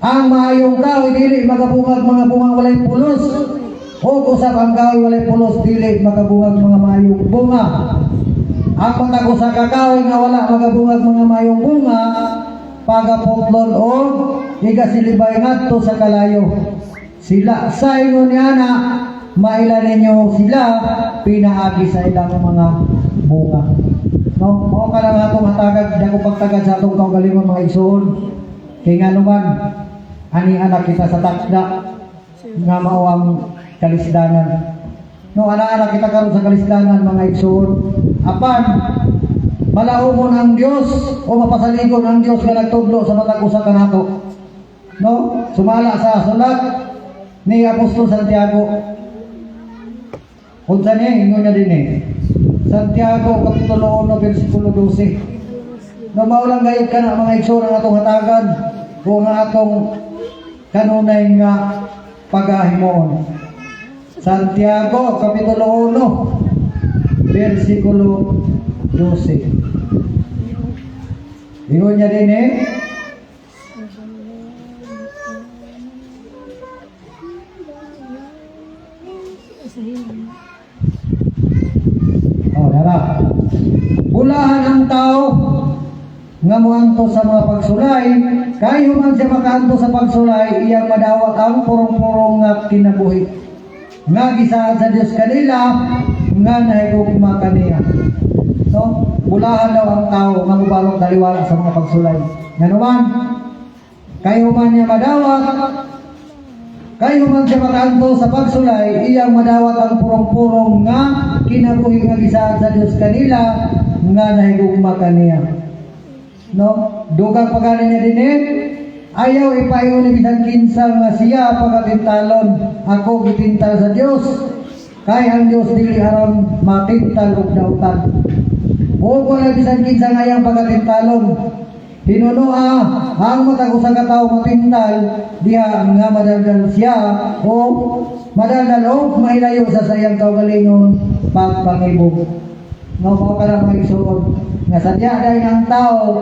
Ang maayong kahoy dili magabungag mga bungang walay pulos. O usab ang kahoy walay pulos dili magabungag mga maayong bunga. Ang matag usa ka kahoy nga wala magabungag mga maayong bunga pagaputlon o igasilibay ngadto sa kalayo. Sila sa ingon niya na maila ninyo sila pinaagi sa ilang mga bunga. No, mao ka lang atong hatagag dako pagtagad sa atong kaugalingon, mga igsoon. Kay ngano man, ani anak kita sa takda nga mao ang kalisdanan. No, ana-ana kita karon sa kalisdanan, mga igsoon. Apan Malaumon ang Dios o mapasaligon ang Dios nga nagtudlo sa matag usa kanato. No? Sumala sa sulat ni Apostol Santiago. Unsa niya ingon niya din eh. Santiago kapitulo 1 bersikulo 12. No, mao lang gayud kana, mga igsoon, ang atong hatagan o ang atong kanunay nga pagahimuon. Santiago kapitulo 1 bersikulo 12. Ingon niya din eh. Oh, dara. "Bulahan ang tao nga moanto sa mga pagsulay, kay human siya makaanto sa pagsulay, iyang madawat ang purong-purong nga kinabuhi nga gisaad sa Dios kanila nga nahigugma kaniya." No? Bulahan daw ang tao nga mobalong taliwala sa mga pagsulay. Nganuman, kay human niya madawat, kay human siya makaanto sa pagsulay, iyang madawat ang purong-purong nga kinabuhi nga gisaad sa Dios kanila nga nahigugma kaniya. No? Dugang pagani niya din eh, "Ayaw ipaingon ni bisan kinsa nga siya pagatintalon. Ako gitintal sa Dios. Kay ang Dios dili aron matintal og dautan. O wala bisan kinsa nga iyang pagatintalon. Hinunoa ang matag usa ka tawo matintal diha nga madaldal siya o madaldal o mahilayo sa iyang kaugalingon pagpangibog." No, mao ka mga igsoon nga sadya dahil ang tao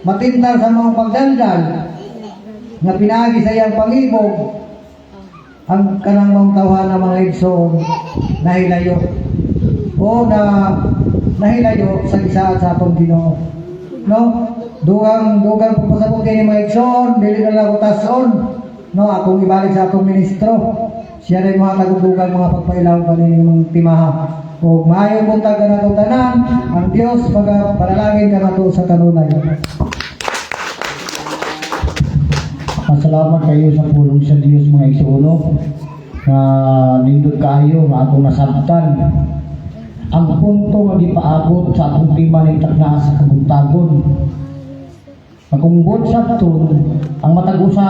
matintal sa mga pagdaldal nga pinaagi sa iyang pangibog, ang kanang mga tawhan ng mga igsoon nahilayo o na nahilayo sa gisaad sa atong Ginoo. No, dugang dugang pagpasabot kay mga igsoon, dili na lang ko tason, no, akong ibalik sa atong ministro. Siya rin mga dugang mga pagpailaw kaning mga timaha. Ug maayong buntag kanato tanan, ang Dios magapanalangin kanato sa kanunay. Pasalamat kayo sa pulong sa Dios, mga igsuon, nga nindot kaayo nga atong nasabtan ang punto nga gipaabot sa atong tema ning takna sa kabuntagon. Makungbod sa aton ang matag usa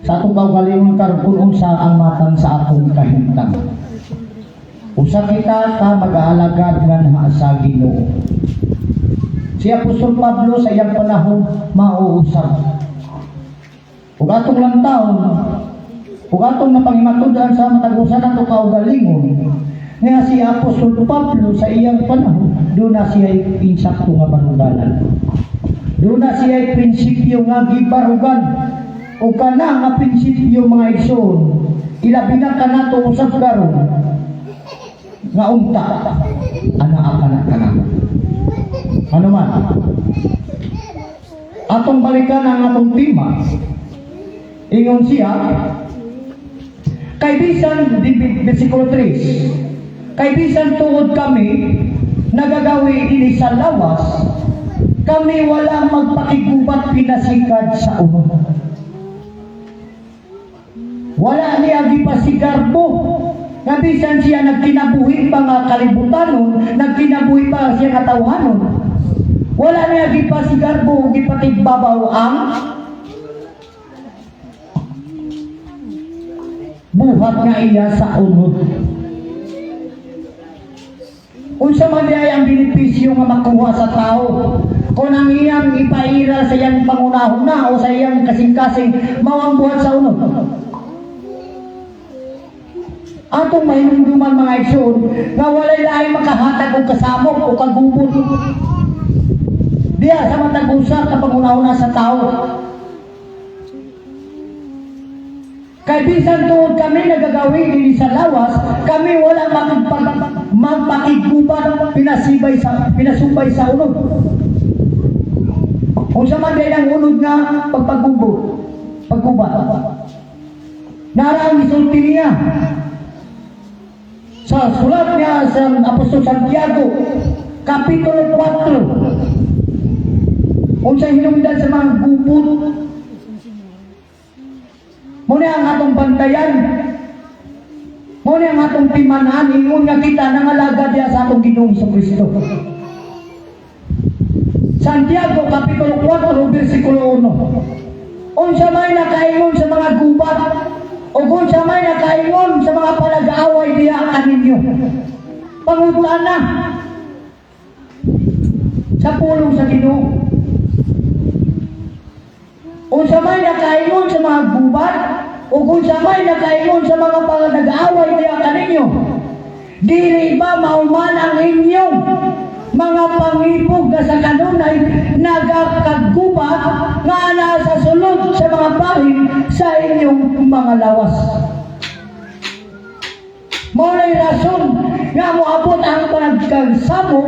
sa atong kaugalingon karon kung unsa ang matang sa atong kahimtang. Usa kita ka mag-aalagad nga naa sa Ginoo. Si Apostol Pablo sa iyang panahon mauusab. Ug atong lang taon, ug atong napangimatud-an sa matag usa nato kaugalingon, nga si Apostol Pablo sa iyang panahon, duna siya insakto nga baruganan. Duna siya prinsipyo nga gibarugan. Ug kana nga prinsipyo, mga igsoon, ilabi na kanato usab karon nga unta anaa kana kana. Ano man? Atong balikan ang atong tema. Ingon siya, kay bisan, versikulo 3, "Kay bisan tungod kami nagagawi ini sa lawas, kami wala magpakigubat pinasikad sa unod." Wala niya gipasigarbo nga bisan siya nagkinabuhi pa nga kalibutanon, nagkinabuhi pa siya katawhanon, wala niya gipasigarbo o gipatigbabaw ang buhat nga iya sa unod. Unsa man diay ang benepisyo nga makuha sa tao kung ang iyang ipairal sa iyang pangunahuna o sa iyang kasing-kasing mao ang buhat sa unod? Atong mahinumduman, mga igsoon, nga walay laing makahatag og kasamok o kagubot diya sa matag usa ka pangunahuna sa tao. "Kay bisan tuod kami nagagawin dinhi sa lawas, kami wala magpakigubat pinasibay sa pinasubay sa unod." Unsa man diay ang unod nga pagpagubo, paggubat? Nara ang gisulti niya sa sulat niya sa Apostol Santiago, Kapitulo 4. Unsa hinungdan sa mga gubot? Mao na ang atong bantayan. Mao na ang atong timanan, ingon nga kita nangalaga diya sa atong Ginoong Kristo. Santiago Kapitulo 4, versikulo 1. Unsa may nakaingon sa mga gubat o unsa may nakaingon sa mga palag-away diha kaninyo? Pangutana sa pulong sa Ginoo. Unsa may nakaingon sa mga gubat o unsa may nakaingon sa mga palag-away diha kaninyo? Dili ba mauman ang inyong mga pangibog nga sa kanunay nagakagubat nga nasa sulod sa mga bahin sa inyong mga lawas? Mao rason nga moabot ang panagkasamo,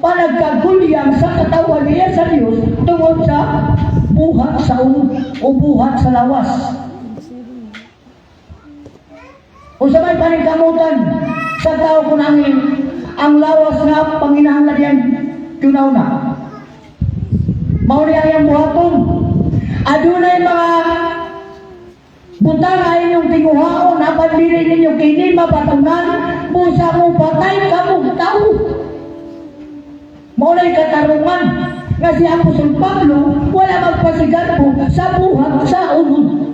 panagkagulyang sa katawan niya sa Dios tungod sa buhat sa unod o buhat sa lawas. Unsa may paningkamutan sa tao kung ang lawas nga panginahanglan diyan kunauna? Mao ni ang buhaton. Adunay mga butang ay inyong tinguhaon apan dili ninyo kini mabatunan, busa mo patay kamong tao. Mao nay katarungan nga si Apostol Pablo wala magpasigarbo sa buhat sa unod.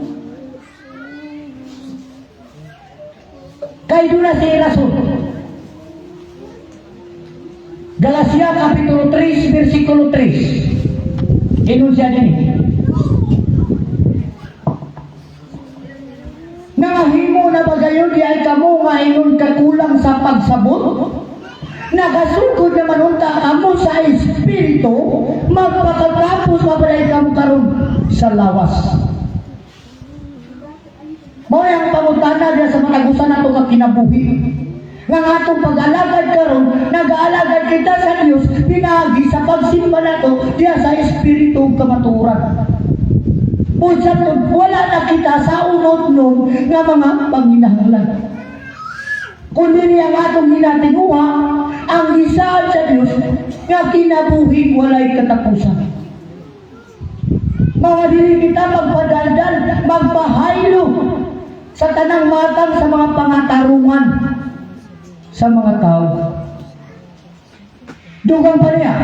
Kay duna si rason. Galacia Kapitulo 3, versikulo 3. Ingon siya dinhi. Nangahimo na ba gayon di ay kamo nga ingon kakulang sa pagsabot? Nagasugod naman unta kamo sa espiritu, magpakatapos mabalay kamo karon sa lawas. Mao ang pangutana diya sa mga gusa nato nga kinabuhi. Nga ang atong pag-alagad karon, nag-aalagad kita sa Dios pinaagi sa pagsimba nato diya sa espiritu ug kamatuoran. Unsa to, wala na kita sa unod-nun nga mga panginahanglan. Kun dili ang atong ginatinguha, ang gisaad sa Dios nga kinabuhi walay katapusan. Mga dili kita magpadaldal, magpahaylo sa tanang matang sa mga pangatarungan sa mga tao. Dugang pa niya.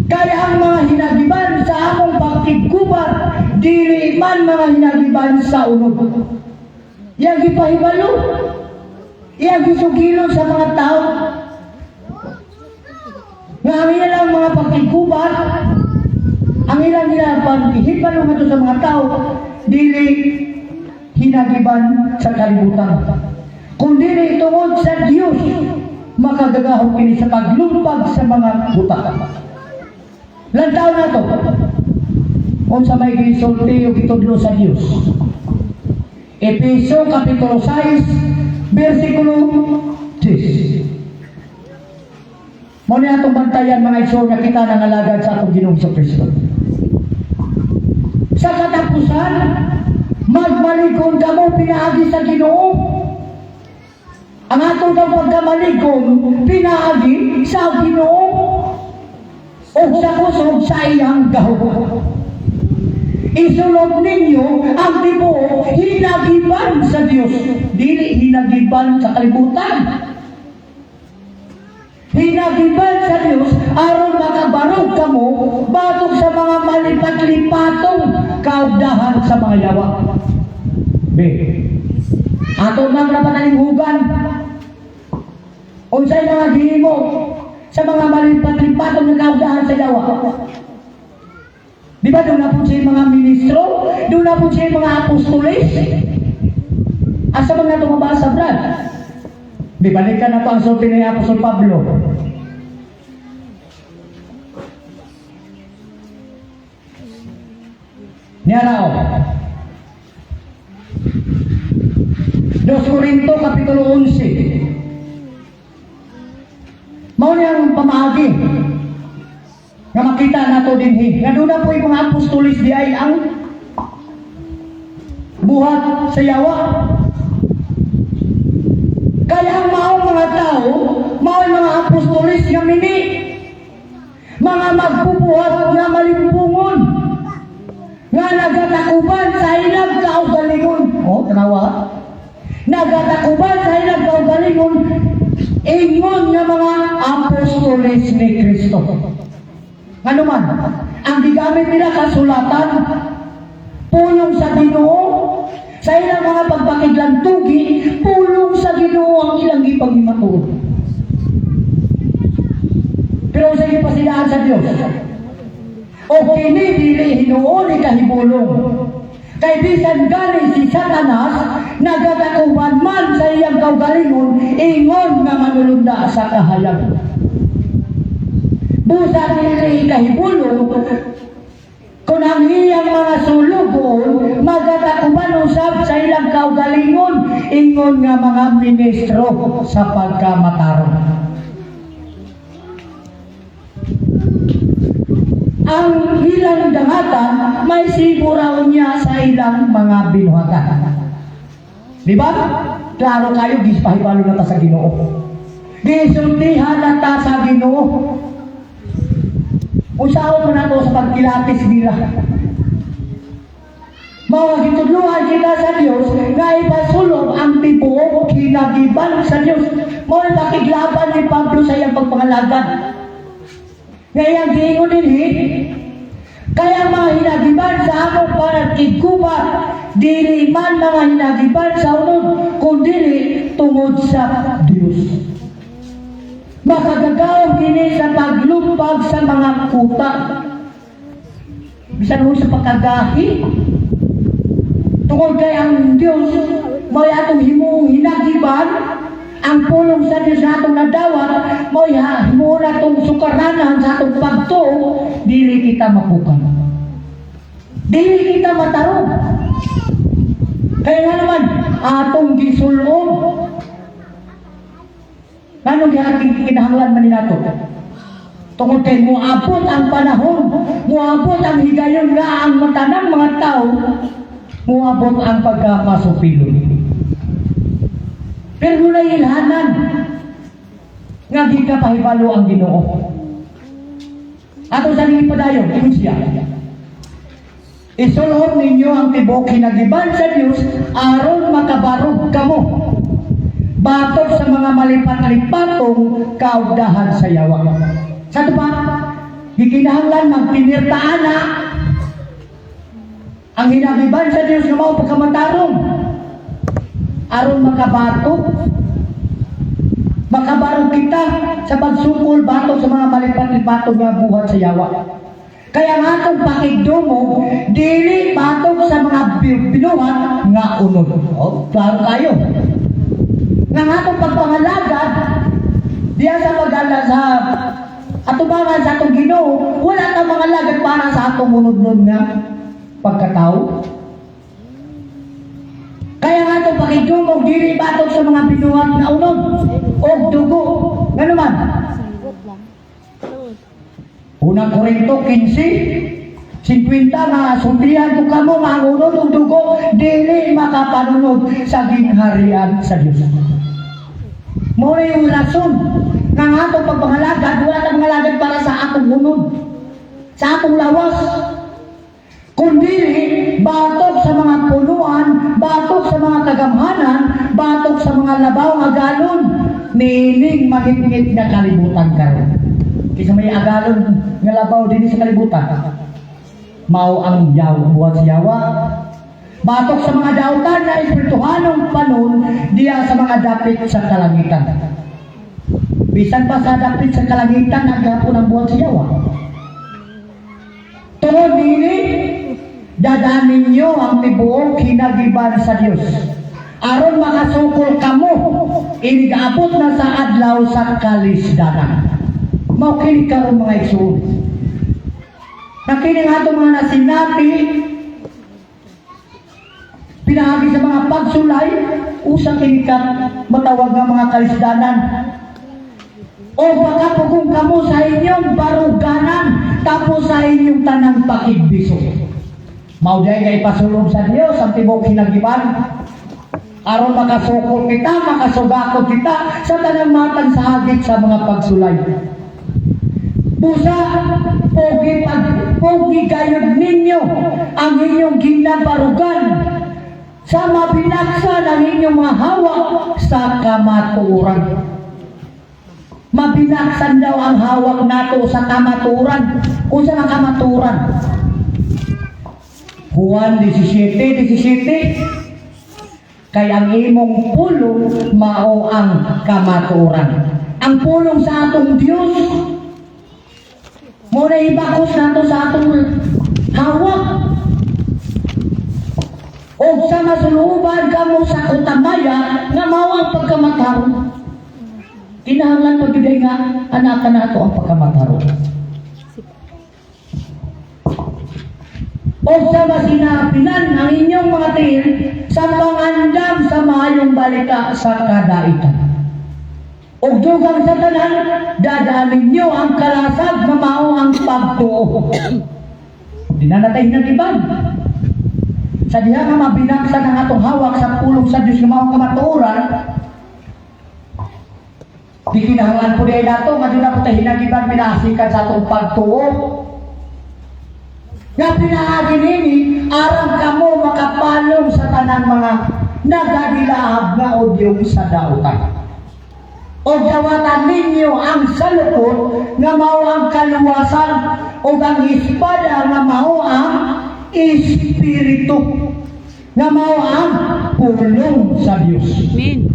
Kaya ang mga hinagiban sa among pagkigubat, dili man mga hinagiban sa unod. Yang gipahibalo, yang gisugilon sa mga tao. Nga ang ilang mga pagkigubat, ang ilang ilang pagkihibalo ngadto sa mga tao, dili hinagiban sa kalibutan. Kung dili tungod sa Dios, makagagahom kini sa paglumpag sa mga buta. Lantaw na to. Unsa may gisulti o gitudlo sa Dios. Epeso Kapitulo 6, versikulo 10. Mao ni atong bantayan, mga igsoon, nga kita nangalagad sa atong Ginoong Kristo. Sa katapusan, magmalikon kamo pinaagi sa Ginoo. Ang atong kang pagkamalikon pinaagi sa Ginoo o sa kusog sa iyang gahom. Isulod ninyo ang tibuok hinagiban sa Dios, dili hinagiban sa kalibutan. Hinagiban sa Dios aron makabarog kamo batok sa mga malipat-lipatong kaugdahan sa mga yawa. B. Ato nang napanalinghugan. Unsay mga gihimo sa mga malipat-lipatong nga kaugdahan sa yawa? Di ba doon na po siya mga ministro? Doon na po siya mga apostoles? Asa man nga tumabasa, Brad? Di balikan na to ang sulti ni Apostol Pablo. Niya na o. 2 Corinto Kapitulo 11. Mao niya ang pamaagi nga makita nato dinhi. Nga doon na po yung mga apostolis di ay ang buhat sa yawa. Kaya ang maong mga tao, maong mga apostolis nga mini, mga magbubuhat nga malimpungon, nga nagatakuban sa ilang kaugalingon. Oh, tanawa. Nagatakuban sa ilang kaugalingon, ingon nga mga apostolis. ni Kristo. Ano man, ang gigamit nila kasulatan, pulong sa Ginoo, sa ilang mga pagpakiglantugi, pulong sa Ginoo ang ilang gipagmatuod. Pero sa gipasidaan sa Dios, o kini dili hinuon ikahibulong. Kay bisan gani si Satanas nagatakuban man sa iyang kaugalingon, ingon nga manulunda sa kahayag. Busa dili ikahibulong kung ang iyang mga sulugon magatakuban usab sa ilang kaugalingon, ingon nga mga ministro sa pagkamatarong. Ang ilang dangatan may siguraw niya sa ilang mga binuhatan. Di ba? Klaro kayo, gispahibalo na ta sa Ginoo. Gisultihan na ta sa Ginoo. Unsaon man nato sa pagkilatis nila? Mao gitudluan kita sa Dios nga ipasulong ang tibuok hinagiban sa Dios. Mao ni pakiglaban ni Pablo sa iyang pagpangalagad. Ngayang giingon dinhi, kaya mga hinagiban sa among panagkigkubat, dili man mga hinagiban sa unod, kundili tungod sa Dios. Makagagawang kini sa paglumpag sa mga kuta. Bisan mo sa pagkagahi. Tungod kay ang Dios, may atong himuong hinagiban, ang pulong sa Dios na atong nadawat, mao'y himuon atong sukaranan sa atong pagtuo, dili kita mapukan. Dili kita matarong. Kaya nga naman, atong gisulong. Anong gihating kinahanglan man nato? Tungod kay moabot ang panahon, moabot ang higayon nga ang matanang mga tao, moabot ang pagkamasupilon. Pero dunay ilhanan nga gikapahibalo ang Ginoo. Ato sa padayon, ingon siya. Isulhom ninyo ang tibuok hinagiban sa Dios aron makabarog kamo batok sa mga malipat-lipatong kaugdahan sa yawa. Sa ito pa, gikinahanglan magpinirtaan na ang hinagiban sa Dios nga mao pagkamatarong aron makabatok, makabarog kita sa pagsukol batok sa mga malipat-lipatong nga buhat sa yawa. Kaya nga atong pakigdumog, dili batok sa mga binuhat nga unod. Oh, klaro kayo. Nga ang atong pagpangalagad, diya sa pag sa atubangan sa atong Ginoo, wala ta mga lagad para sa atong unod-unod nga pagkatao. Kaya nga atong pakigdumog, dili batok sa mga binuhat nga unod og dugo. Ngano man? Unang Korinto 15:50 nga sultihan ko kamo nga ang unod ug dugo dili makapanunod sa gingharian sa Dios. Mao na yung rason nga ang atong pagpangalagad, wala tang pangalagad para sa atong unod, sa atong lawas, kundi batok sa mga punuan, batok sa mga kagamhanan, batok sa mga labaw nga agalon niining magitngit nga kalibutan karon. Kaysa may agalon nga labaw dinhi sa kalibutan. Mao ang yaw, buhat sa yawa. Batok sa mga dautan na espirituhanong panon diya sa mga dapit sa kalangitan. Bisan pa sa dapit sa kalangitan ang gapon ang buhat sa yawa. Tungod nini, dadaan ninyo ang tibuok hinagiban sa Dios. Aron makasukol kamo, inigaabot na sa adlaw sa kalisdanan. Mao kini karon, mga igsoon. Nakini nga atong mga nasinati, pinaagi sa mga pagsulay, usa kini ka matawag nga mga kalisdanan. O baka pugong kamo sa inyong baruganan, tapos sa inyong tanang pakigbiso. Mao diay nga ipasulong sa Dios ang tibuok hinagiban aron makasukol kita, makasugakot kita sa tanang matang sa hagit sa mga pagsulay. Busa, pogi pag pogi gayud ninyo ang inyong ginabarugan sa mabinaksan ang inyong mga hawa sa kamatuoran. Mabinaksan daw ang hawak nato sa kamaturan. Unsa nga kamaturan? Juan 17:17. Kay ang imong pulong mao ang kamaturan. Ang pulong sa atong Dios mo na ibakos nato sa atong hawak. O sa masuluban kamo sa kutamaya nga mao ang pagkamatarong. Kinahanglan pag nga anak nato ang pagkamatarong. O sa masinapinan ang inyong mga tiil sa pangandam sa maayong balita sa kadaitan. O dugang sa tanan, dadaan ninyo ang kalasag nga mao ang pagtuo. Di na natay hinagiban. Sa diha nga mabinaksan ang atong hawak sa pulong sa Diyos nga mao ang kamatuoran, di kinahanglan po diay nato nga doon na po tayo hinagiban minasikan sa atong pagtuo. Nga pinaagi nini, aram kamo makapalong sa tanang mga nagadilaab nga odyong sa dautan. O dawatan ninyo ang salukot nga mao ang kaluwasan o ang espada nga mao ang espiritu nga mao ang pulong sa Dios. Amen.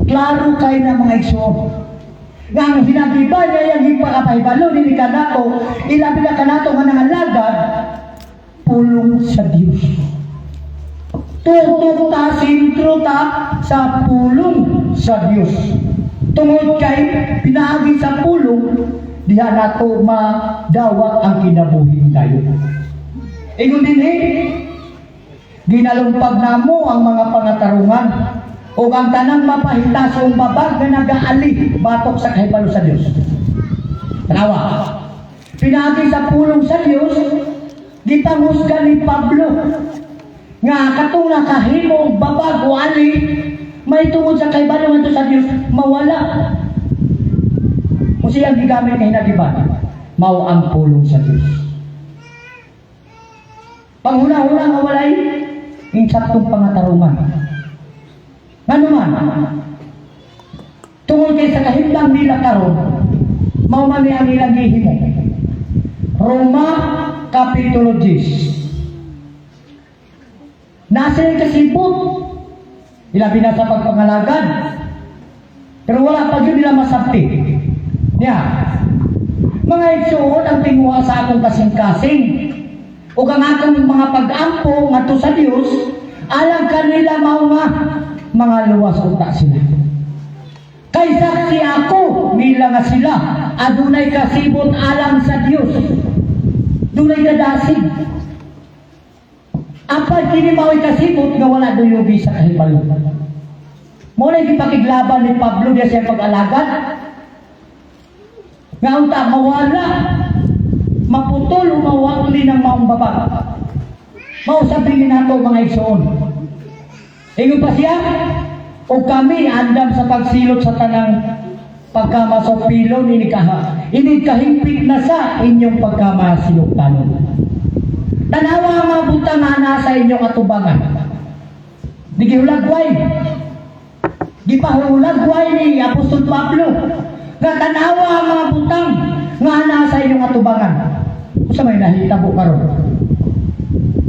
Klaro kay na, mga igsoon. Nga ang hinagiban niya yung ipakapahibalo nini kanato, ilabi na kanato nga nangalagad, pulong sa Dios. Tutok ta, sentro ta sa pulong sa Dios. Tungod kay pinaagi sa pulong, diha nato madawat ang kinabuhi tayo. Ingon din eh, ginalumpag namo ang mga pangatarungan o ang tanang mapahitasong babag nga nagaali batok sa kahibalo sa Dios. Tanawa. Pinaagi sa pulong sa Dios, gipanghusga ni Pablo nga katong nakahimo og babag o ali may tungod sa kahibalo ngadto sa Dios mawala. Kung siyang gigamit kay hinagiban, mao ang pulong sa Dios. Panghuna-huna nga walay insaktong pangatarungan. Ngano man, tungod kay sa kahimtang nila karon, mao man ni ang ilang gihimo. Roma Kapitulo 10. Nasa yung kasipot. Ilabi na sa pagpangalagad. Pero wala pa yun nila masabti. Niya, mga igsuon, ang tinguha sa akong kasing-kasing ug ang akong mga pag-ampo ngadto sa Dios alang kanila mao nga mga luwas unta sila. Kay saksi ako nila nga sila adunay kasibot alang sa Dios. Dunay kadasig. Apan kini mao'y kasibot nga wala duyugi sa kahibalo. Mao na gipakiglaban ni Pablo diya sa pag-alagad. Nga unta mawala, maputol o mawakli ng maong babag. Mao sabi ni nato, mga igsoon. Ingon pa siya, o kami andam sa pagsilot sa tanang pagkamasopilo ni kaha. Ini kahingpit na sa inyong pagkamasilutanon. Tanawa ang mga butang nga nasa inyong atubangan. Di gihulagway. Gipahulagway ni Apostol Pablo nga tanawa ang mga butang nga nasa inyong atubangan. Unsa may nahitabo karon?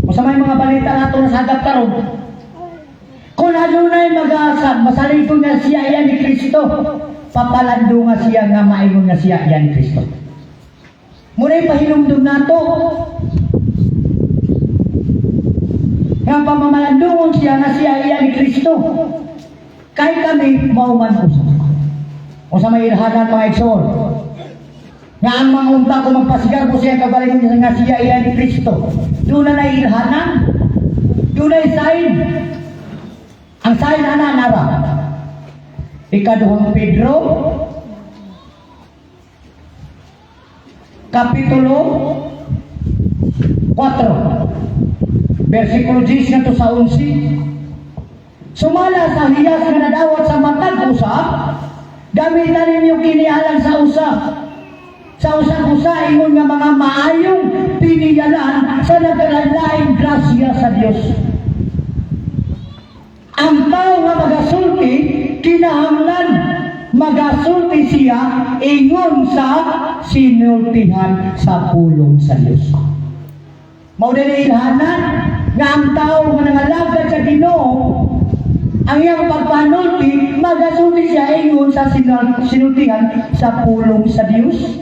Unsa may mga balita nato nasagap karon? Kung adunay mag-asa, masalito nga siya iya ni Kristo, papalando nga siya nga maingon nga siya iya ni Kristo. Muna pahinumdum nato nga pamamalandungon siya nga siya iya ni Kristo. Kay kami mao man usab. Unsa may ilhanan, mga igsoon? Nga ang mga unta ko magpasigar ko siya kagalingon nga siya iya ni Kristo. Doon na ilhanan. Doon na sign. Ang sign ana nara. Ikaduhang Pedro Kapitulo 4 versikulo 10 ngadto sa 11. Sumala sa hiyas nga nadawat sa matag usa, gamitan ninyo kini alang sa usag-usa ingon nga mga maayong piniyalan sa nagkalain grasya sa Dios. Ang tao nga magasulti kinahanglan Magasulti siya ingon sa sinultihan sa pulong sa Dios. Mao din ilhanan nga ang tao nga nangalagad sa Ginoo, ang iyang pagpanulti, magasulti siya ingon sa sinultihan sa pulong sa Dios.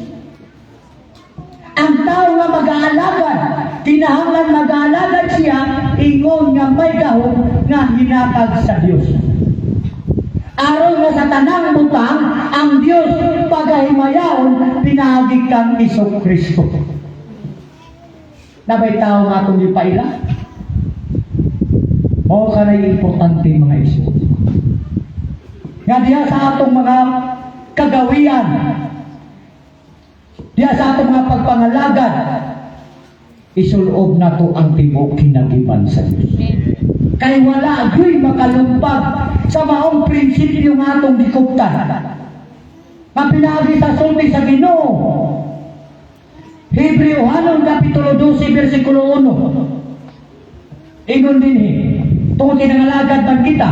Ang tao nga mag-aalagad, kinahanglan mag-aalagad siya ingon nga may gahom nga hinatag sa Dios. Aron nga sa tanang butang, ang Dios pagahimayaon pinaagi kang Hesus Kristo. Naa bay tao nga atong gipaila? Mao kanay importante, mga igsoon. Nga diha sa atong mga kagawian, diha sa atong mga pagpangalagad, isulob nato ang tibuok kinagiban sa Dios. Kay wala gyuy makalumpag sa maong prinsipyo nga atong gikuptan. Mapinagi sa sulti sa Ginoo. Hebreo hanon kapitulo 12 versikulo 1. Ingon dinhi, tungod kay nangalagad man kita.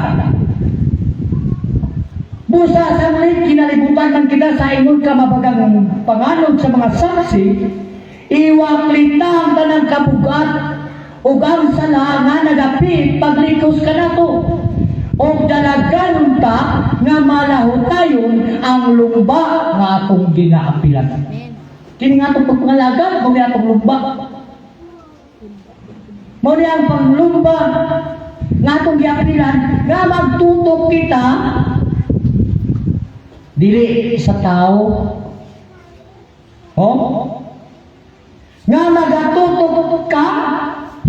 Busa sanglit kinalibutan man kita sa ingon ka mabagang panganod sa mga saksi, iwaklita ang tanang kabugat ug ang sala nga nagapit paglikos kanato og dalaganon ta nga malahutayon ang lumba nga atong ginaapilan. Kini nga atong pagpangalagad, mao ni atong lumba. Mao ni ang panglumba nga atong giapilan nga magtutok kita dili sa tao. Oh? Nga magatutok ka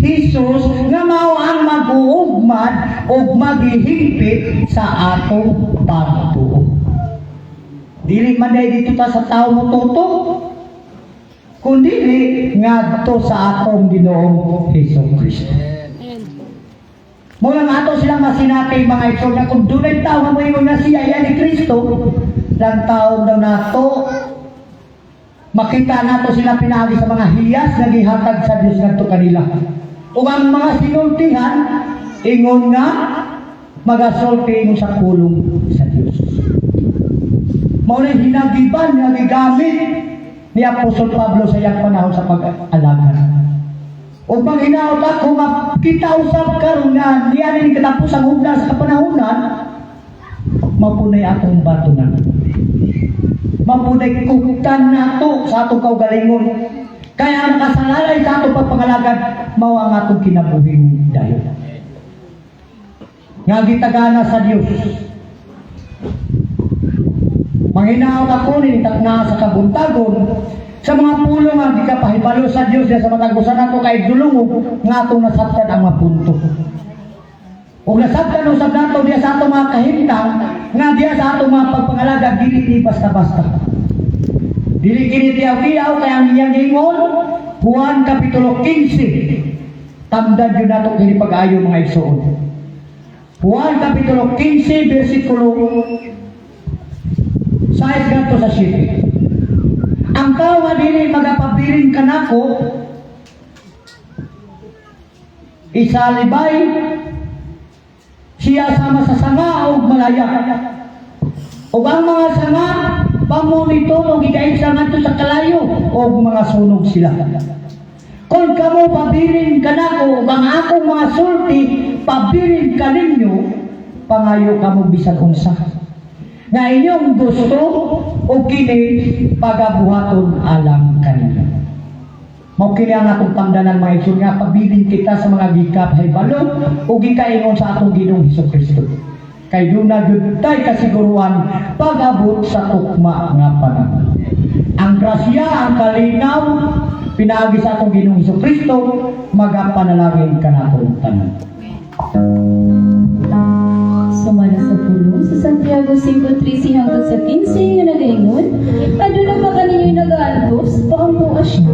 Jesus nga mao ang mag-uugmad ug maghihigpit sa atong pagtuo. Dili man dahil dito ta sa tao mo tutok, kundi ngadto sa atong Ginoong Hesus Kristo. Mao lang ato silang masinati, mga igsoon, na kung dunay tao nga moingon nga siya yan ni Kristo, lang taon daw nato makita nato sila pinaagi sa mga hiyas nga gihatag sa Dios ngadto kanila. Ug ang mga sinultihan ingon nga magasulti ingon sa pulong sa Dios. Mao na hinagiban nga gigamit ni Apostol Pablo sa iyang panahon sa pag-alagad. Ug manghinaot ako nga kita usab karon nga niya ni katapos ang hugna sa kapanahonan, mapunay atong batunan. Mapunay kuptan nato sa atong kaugalingon. Kaya ang kasalalay sa atong pagpangalagad, mao ang atong kinabuhing dayon. Nga gitagana sa Dios. Manghinaot ako ni na sa kabuntagon sa mga pulong nga gikapahibalo sa Dios sa matag usa nato kay dulungog nga atong nasabtan ang mga punto. Ug nasabtan usab nato diya sa atong mga kahimtang nga diya sa atong mga pagpangalagad dili ni basta-basta. Dili kini tiyaw-tiyaw, kay ang iyang ingon, Juan Kapitulo 15. Tamdan yun nato kini pag-ayo, mga igsoon. Juan Kapitulo 15 versikulo 6 ngadto sa 7. Ang tao nga dili magapabilin kanako, isalibay siya sama sa sanga og malaya. Ug ang mga sanga pamuniton og igaisa ngadto sa kalayo og mga sunog sila. Kung kamo pabilin kanako ug ang akong mga sulti pabilin kaninyo, pangayo kamo bisan unsa nga inyong gusto o kini pagabuhaton alang kaninyo. Mao kini ang atong tamdanan, mga igsoon, nga pabilin kita sa mga gikapahibalo o gikaingon sa atong Ginoong Hesus Kristo. Kay duna gyud tay kasiguruan pag-abot sa tukma nga panahon. Ang grasya, ang kalinaw, pinaagi sa atong Ginoong Hesus Kristo, magapanalangin kanatong tanan. Sumala sa pulong sa Santiago 5:13 hangtod sa 15 nga nagaingon, "Aduna ba kaninyo'y nagaantos? Paampoa siya.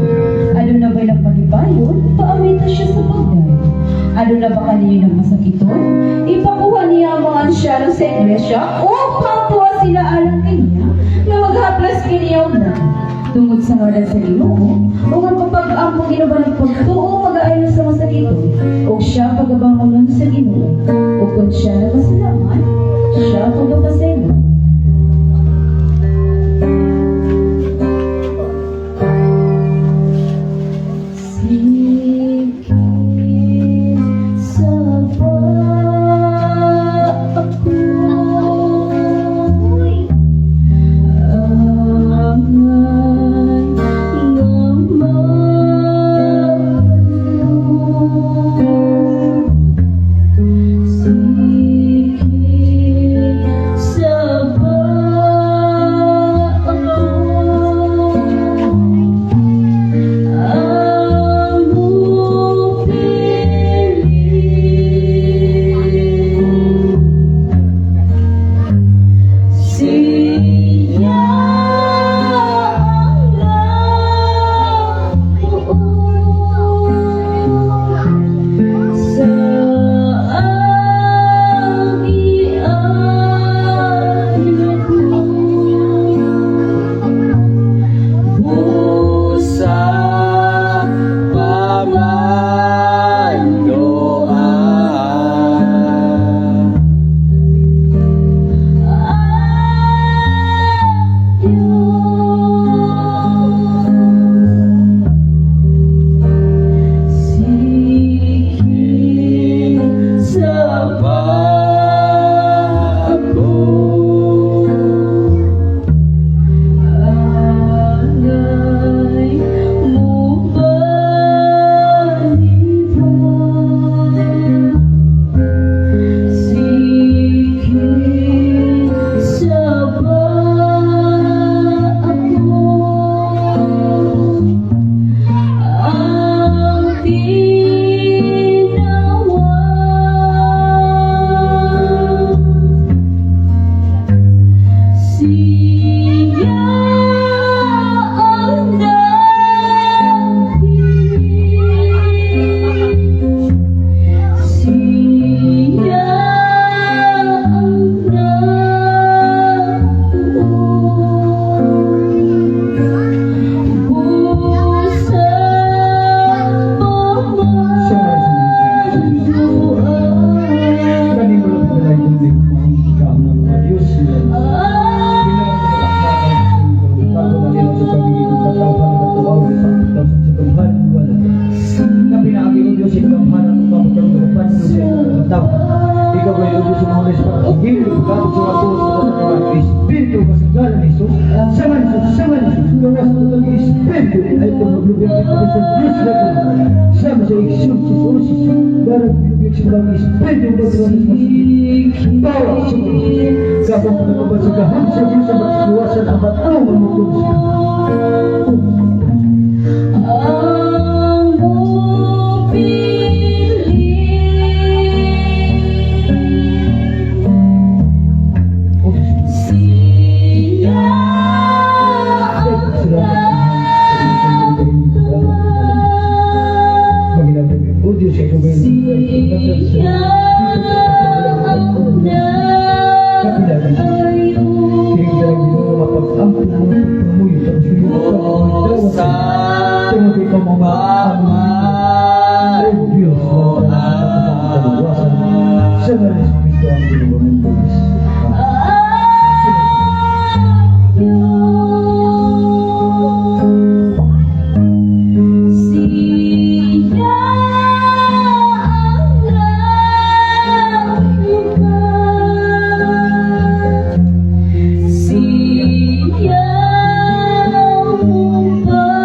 Aduna ba'y nagmalipayon? Paawita siya sa pagdayon. Aduna ba kaninyo'y nagmasakiton? Ipakuha niya ang mga ansyano sa iglesia o paampoa sila alang kaniya nga maghaplas kini og tungod sa ngalan sa Ginoo, ug ang pag-ampo ginuban ng pagtuo mag-aayo sa masakiton, ug siya pagabangonon sa Ginoo, ug kung siya nagkasalaman, siya pagapasaylo." Tao. Ikaw ay Diyos sa mga Espiritu, pagkatapos sa mga sa mga Espiritu, sa ngalan ni Jesus, sa ngalan ni Jesus, sa ngalan ni Jesus, gawas sa mga Espiritu, ay tumulubig sa Diyos na sama sa exorcism, darag lubig sa mga Espiritu, bawa sa mga kapag nagabad sa gahom sa Diyos sa magsiwasan ang batong mamutong sa Ang mupilit siya ang O Diyos, ikaw ba Siya ang nag-ayo. Kining dalang Ginoo mapag-ampo mo pumuyo sa suyo sa tungod ikaw mo O Diyos, kaluwasan sa ngalan ni Kristo ang Ginoo mong Diyos. Siya ang naglukat, siya ang mupasaylo.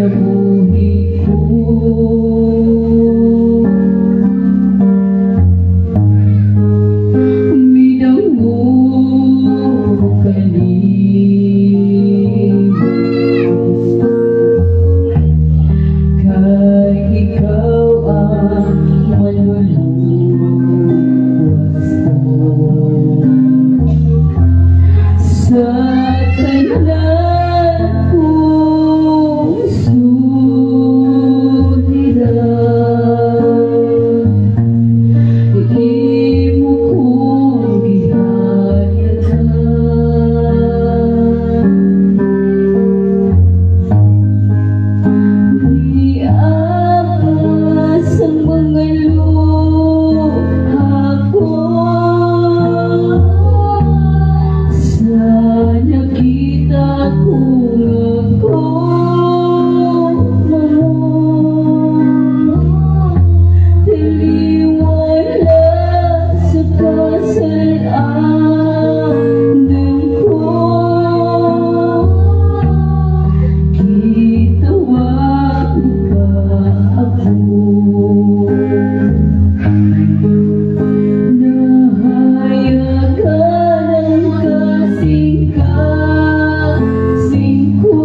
Kinabuhi ko. Midangog kanimo, kay ikaw ang manluluwas ko sa tanan kong suliranin. Imo kong gihayagan. Niagas ang mga luha ko sa nakita kong ako mo. Taliwala sa kasalanan ko, gitawag ka ako. Nahayagan ang kasing-kasing ko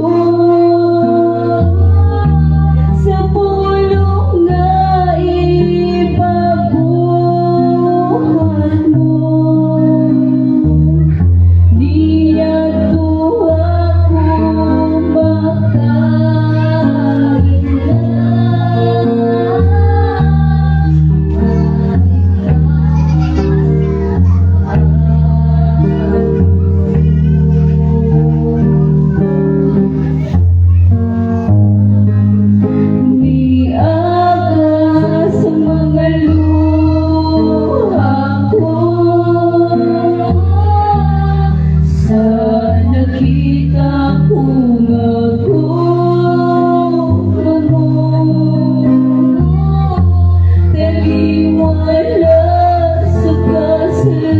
sa pulong nga ipabuhat mo. Niadto ako makaila. Niagas ang mga luha ko sa nakita kong ako mo. Taliwala sa kasalanan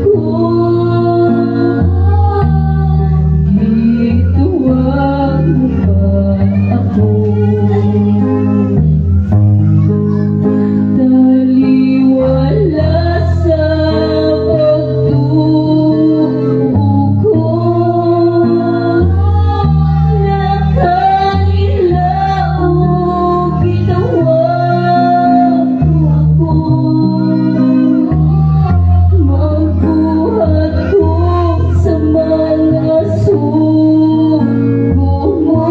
ko, gitawag mo pa ako. Taliwala sa pagtuo ko, nakaila og gitawag mo ako. Magbuhat ko sa mga sugo mo.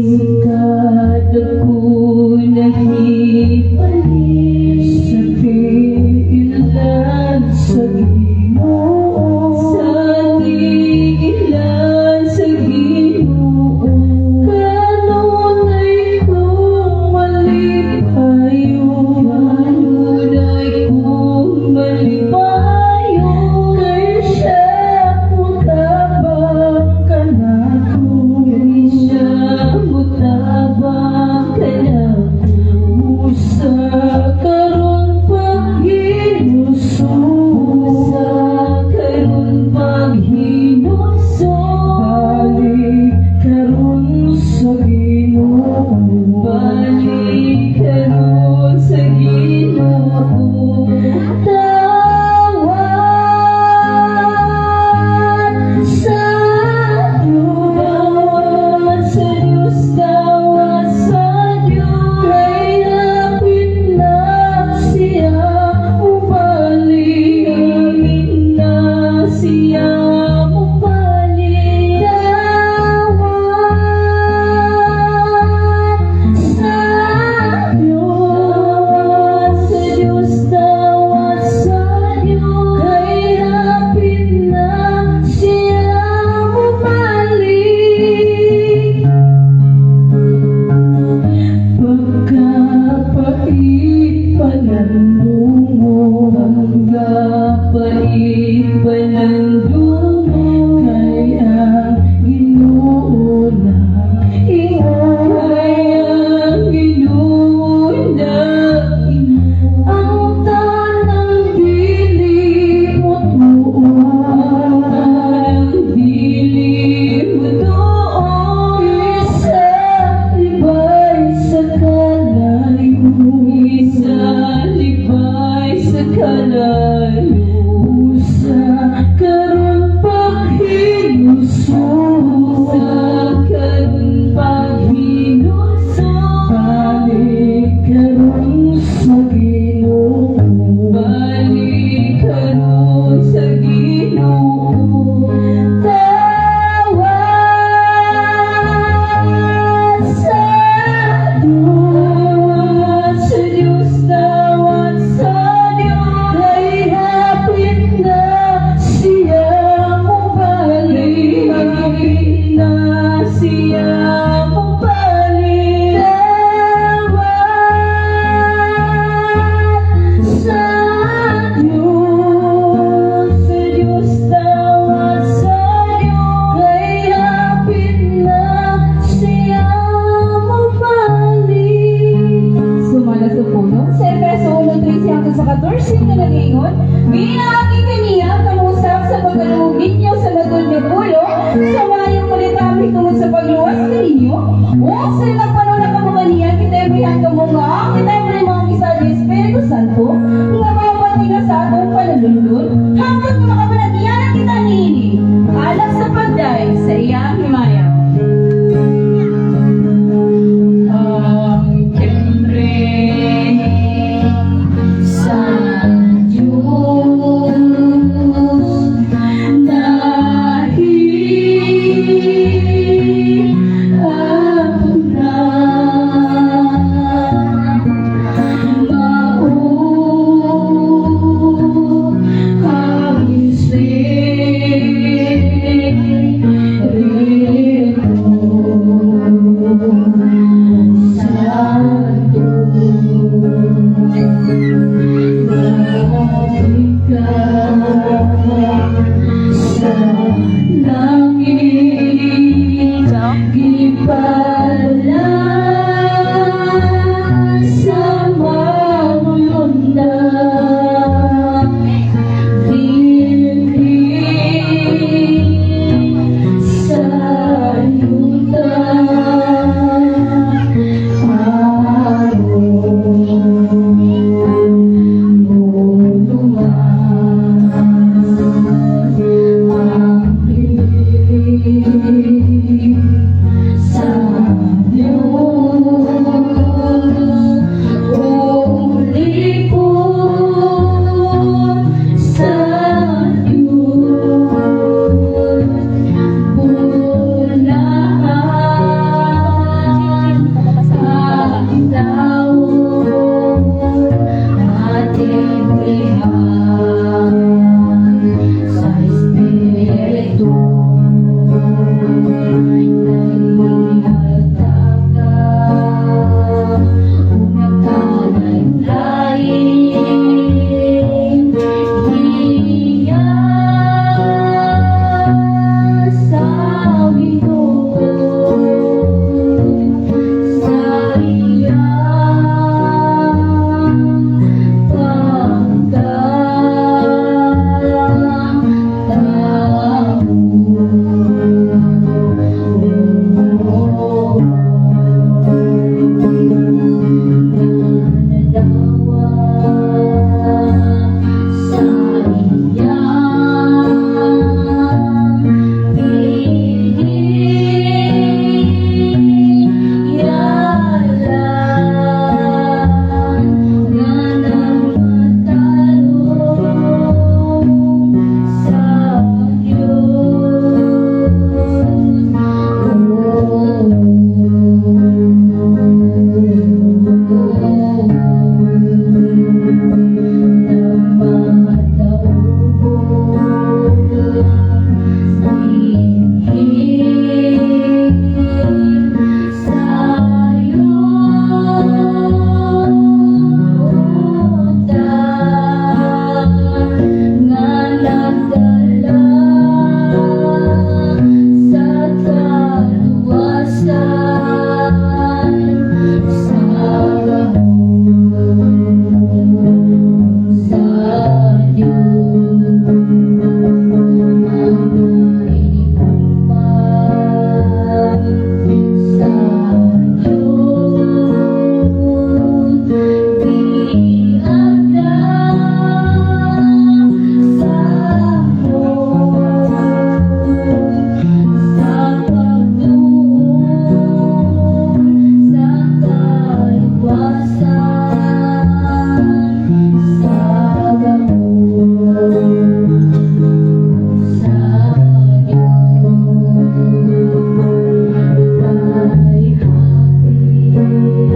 Sukad ako nahipalit sa tiilan sa Ginoo. Sa tiilan sa Ginoo. Kanunay kong malipayon. Kanunay kong malipayon. Kay siya mutabang kanako. Kay siya mutabang kanako. Usa karon paghinuso. Sa karon paghinuso. Balik karon sa Ginoo. Balik karon sa Ginoo. Tawag sa Diyos. Tawag sa Diyos, tawag sa Diyos. Kay hapit na siya mobalik. Hapit na siya mobalik. Tawag sa Diyos. Sa Diyos, tawag sa Diyos. Kay hapit na siya mobalik. Pagkapait panandungo. Pagkapait panandungo. Kay ang Ginoo nag-ingon. Kay ang Ginoo nag-ingon. Ang tanang dili motuo. Ang dili motuo. Isa libay sa kalayo. Isa libay sa kalayo. Usa karon paghinuso. Sa karon paghinuso. Balik karon sa Ginoo. Balik karon sa Ginoo. Tawag sa Diyos. Sa Diyos, tawag sa Diyos. Kay hapit na siya mobalik. Hapit na siya mobalik. Tawag sa Diyos. Sa Diyos, tawag sa Diyos. Kay hapit na siya mobalik. Sumala sa pulong sa Efeso 1:13 hangtod sa 14 nga nag-ingon, "Ginaagi kaniya kamo usab sa pagkalugod ninyo sa matuod nga pulong, sa maayong balita tungod sa pagluwas ninyo, o sa nagpanula kamo kaniya, gitemplehan kamo nga ang gitemple mga sa Espiritu Santo, nga mapatinga sa atong panalundon, hangtod nga makapanatiyanan kita niini, alang sa pagdayeg sa iyang himaya." Ang temple sa Diyos nahi ang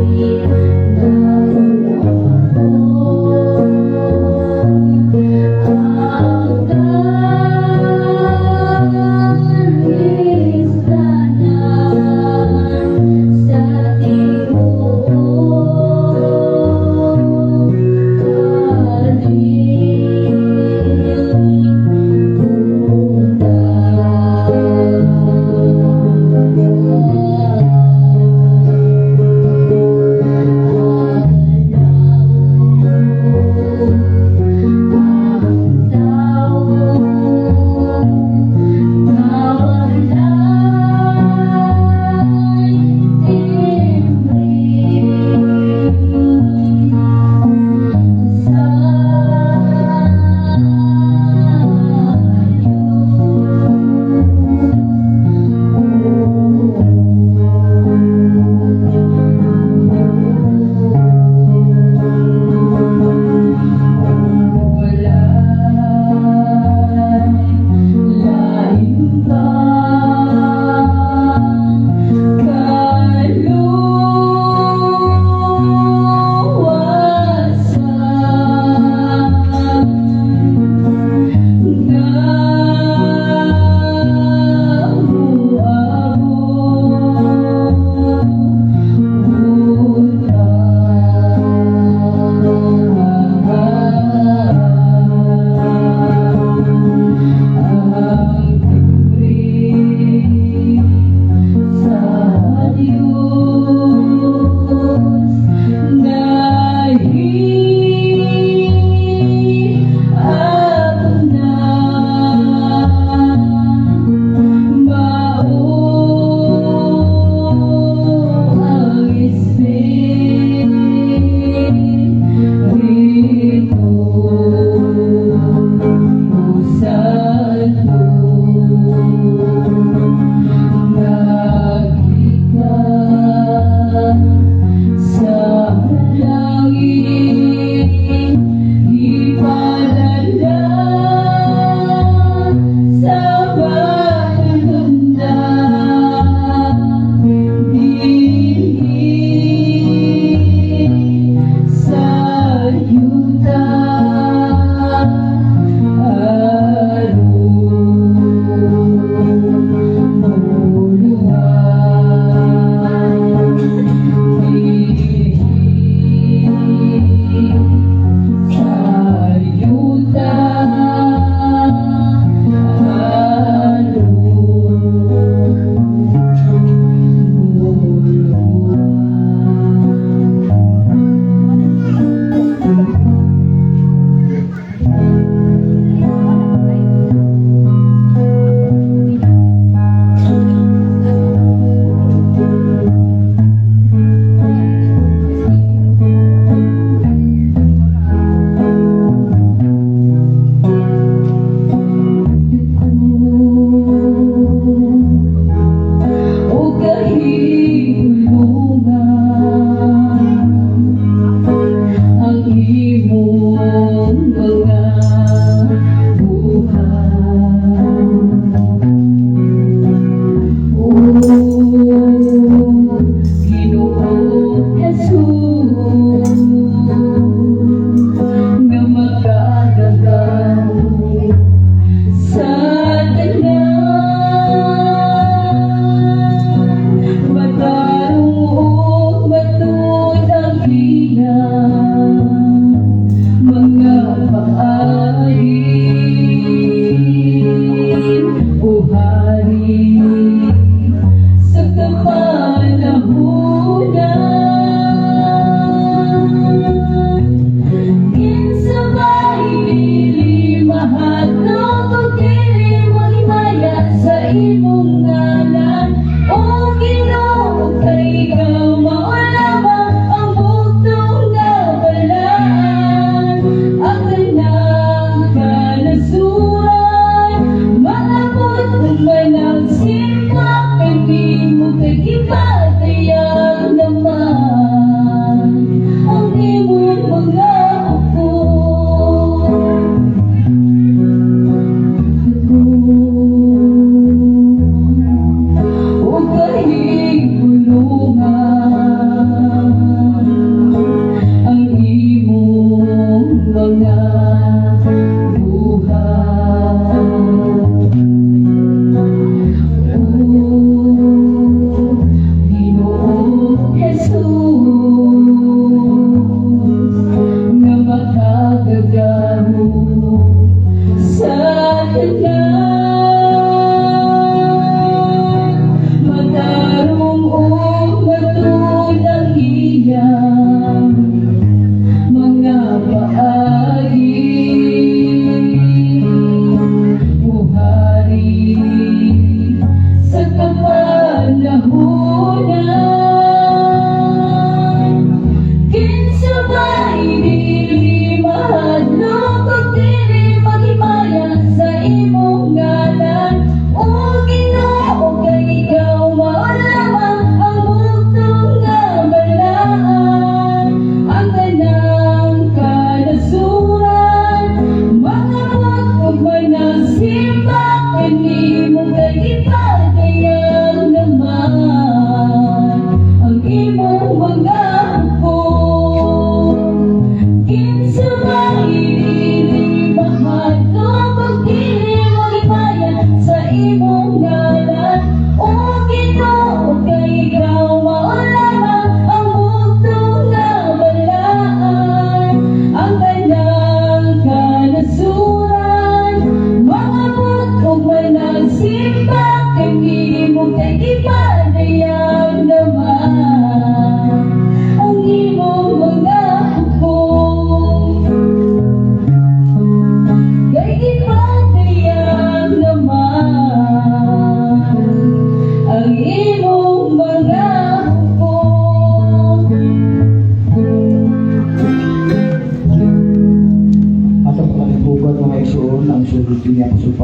Ang kagistanan sa tibuok kalibutan.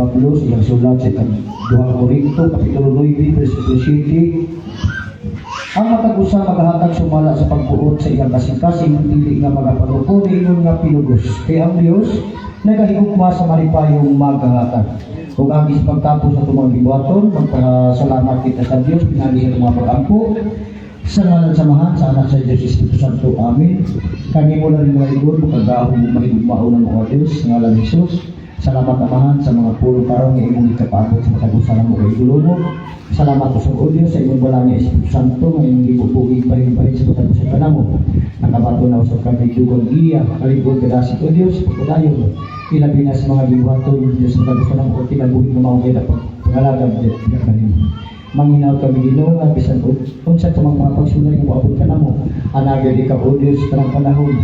Pablo sa iyang sulat sa ikaduhang Korinto, Kapitulo 9, versikulo 7: "Ang matag usa magahatag sumala sa pagbuot sa iyang kasing-kasing, dili nga magapanuko, niingon nga pinugos. Kay ang Dios nagahigugma sa malipayong magahatag." Ug agi sa pagtapos sa atong mga gibuhaton, magpasalamat kita sa Dios pinagi sa atong mga pag-ampo. Sa ngalan sa Amahan, sa Anak, sa Diyos Espiritu Santo. Amen. Kami mula rin mga igor, makagahom mahigugmaon ng mga Diyos, sa ngalan ni Jesus. Salamat, Amahan, sa mga pulong karon nga imong gikapaabot sa matag usa namo kay mo. Salamat sa o Diyos sa imong balaan nga Espiritu Santo nga imong gibubuhi pahin-pahin sa matag usa kanamo. Nakabato na usab kami dugang iya, kalig-on, kadasig o Diyos, pagpadayon. Ilabi na sa mga gibuhaton Diyos sa matag usa namo kinabuhi nga mao kay dapat pangalagad diya kanimo. Manginaw kami, Ginoo, nga bisan unsa ka mga pagsulay nga moabot kanamo, anagad ikaw o Dios tanang panahon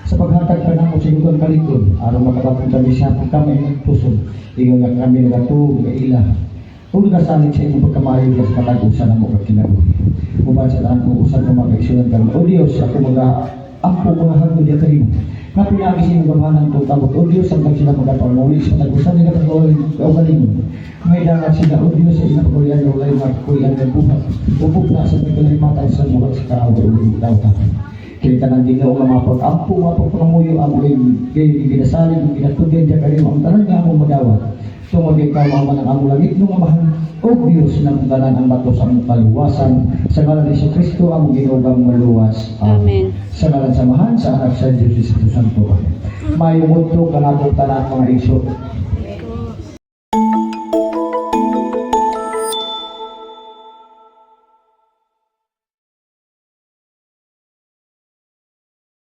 sa paghatag kanamo sa dugang kalig-on aron makabaton kami sa kami puso ingon nga kami nagatuo nga ila ug nagasalig sa imong pagkamayo sa matag usa namo kag kinabuhi. Uban sa tanan kong usa ka mga kaigsuonan karon o Dios, ako mga ampo ko nga hagod diya kanimo nga pinaagi sa imong gamhanan kung kabot o Dios samtang sila magapanguli sa matag usa nila kaugalingon. May dangat sila o Dios sa ilang pagkulian nga walay magkulian ng buhat. Ubog na sa pagkalimatan sa mga sa kaaway o tao ta. Kaya tanan, Ginoo, nga mga pag-ampo, mga pagpangamuyo, amo kay ginasalig ug ginatugyan diya kanimo ang tanan nga among madawat. Tungod kay ikaw mao man ang among langitnong Amahan o Diyos ng tanan ang bato sa among kaluwasan. Sa ngalan ni Kristo among Ginoo ug maluwas. Amen. Sa ngalan sa Amahan, sa Anak, sa Diyos Espiritu Santo. Amen. Mayong udto kanatong tanan, mga igsoon.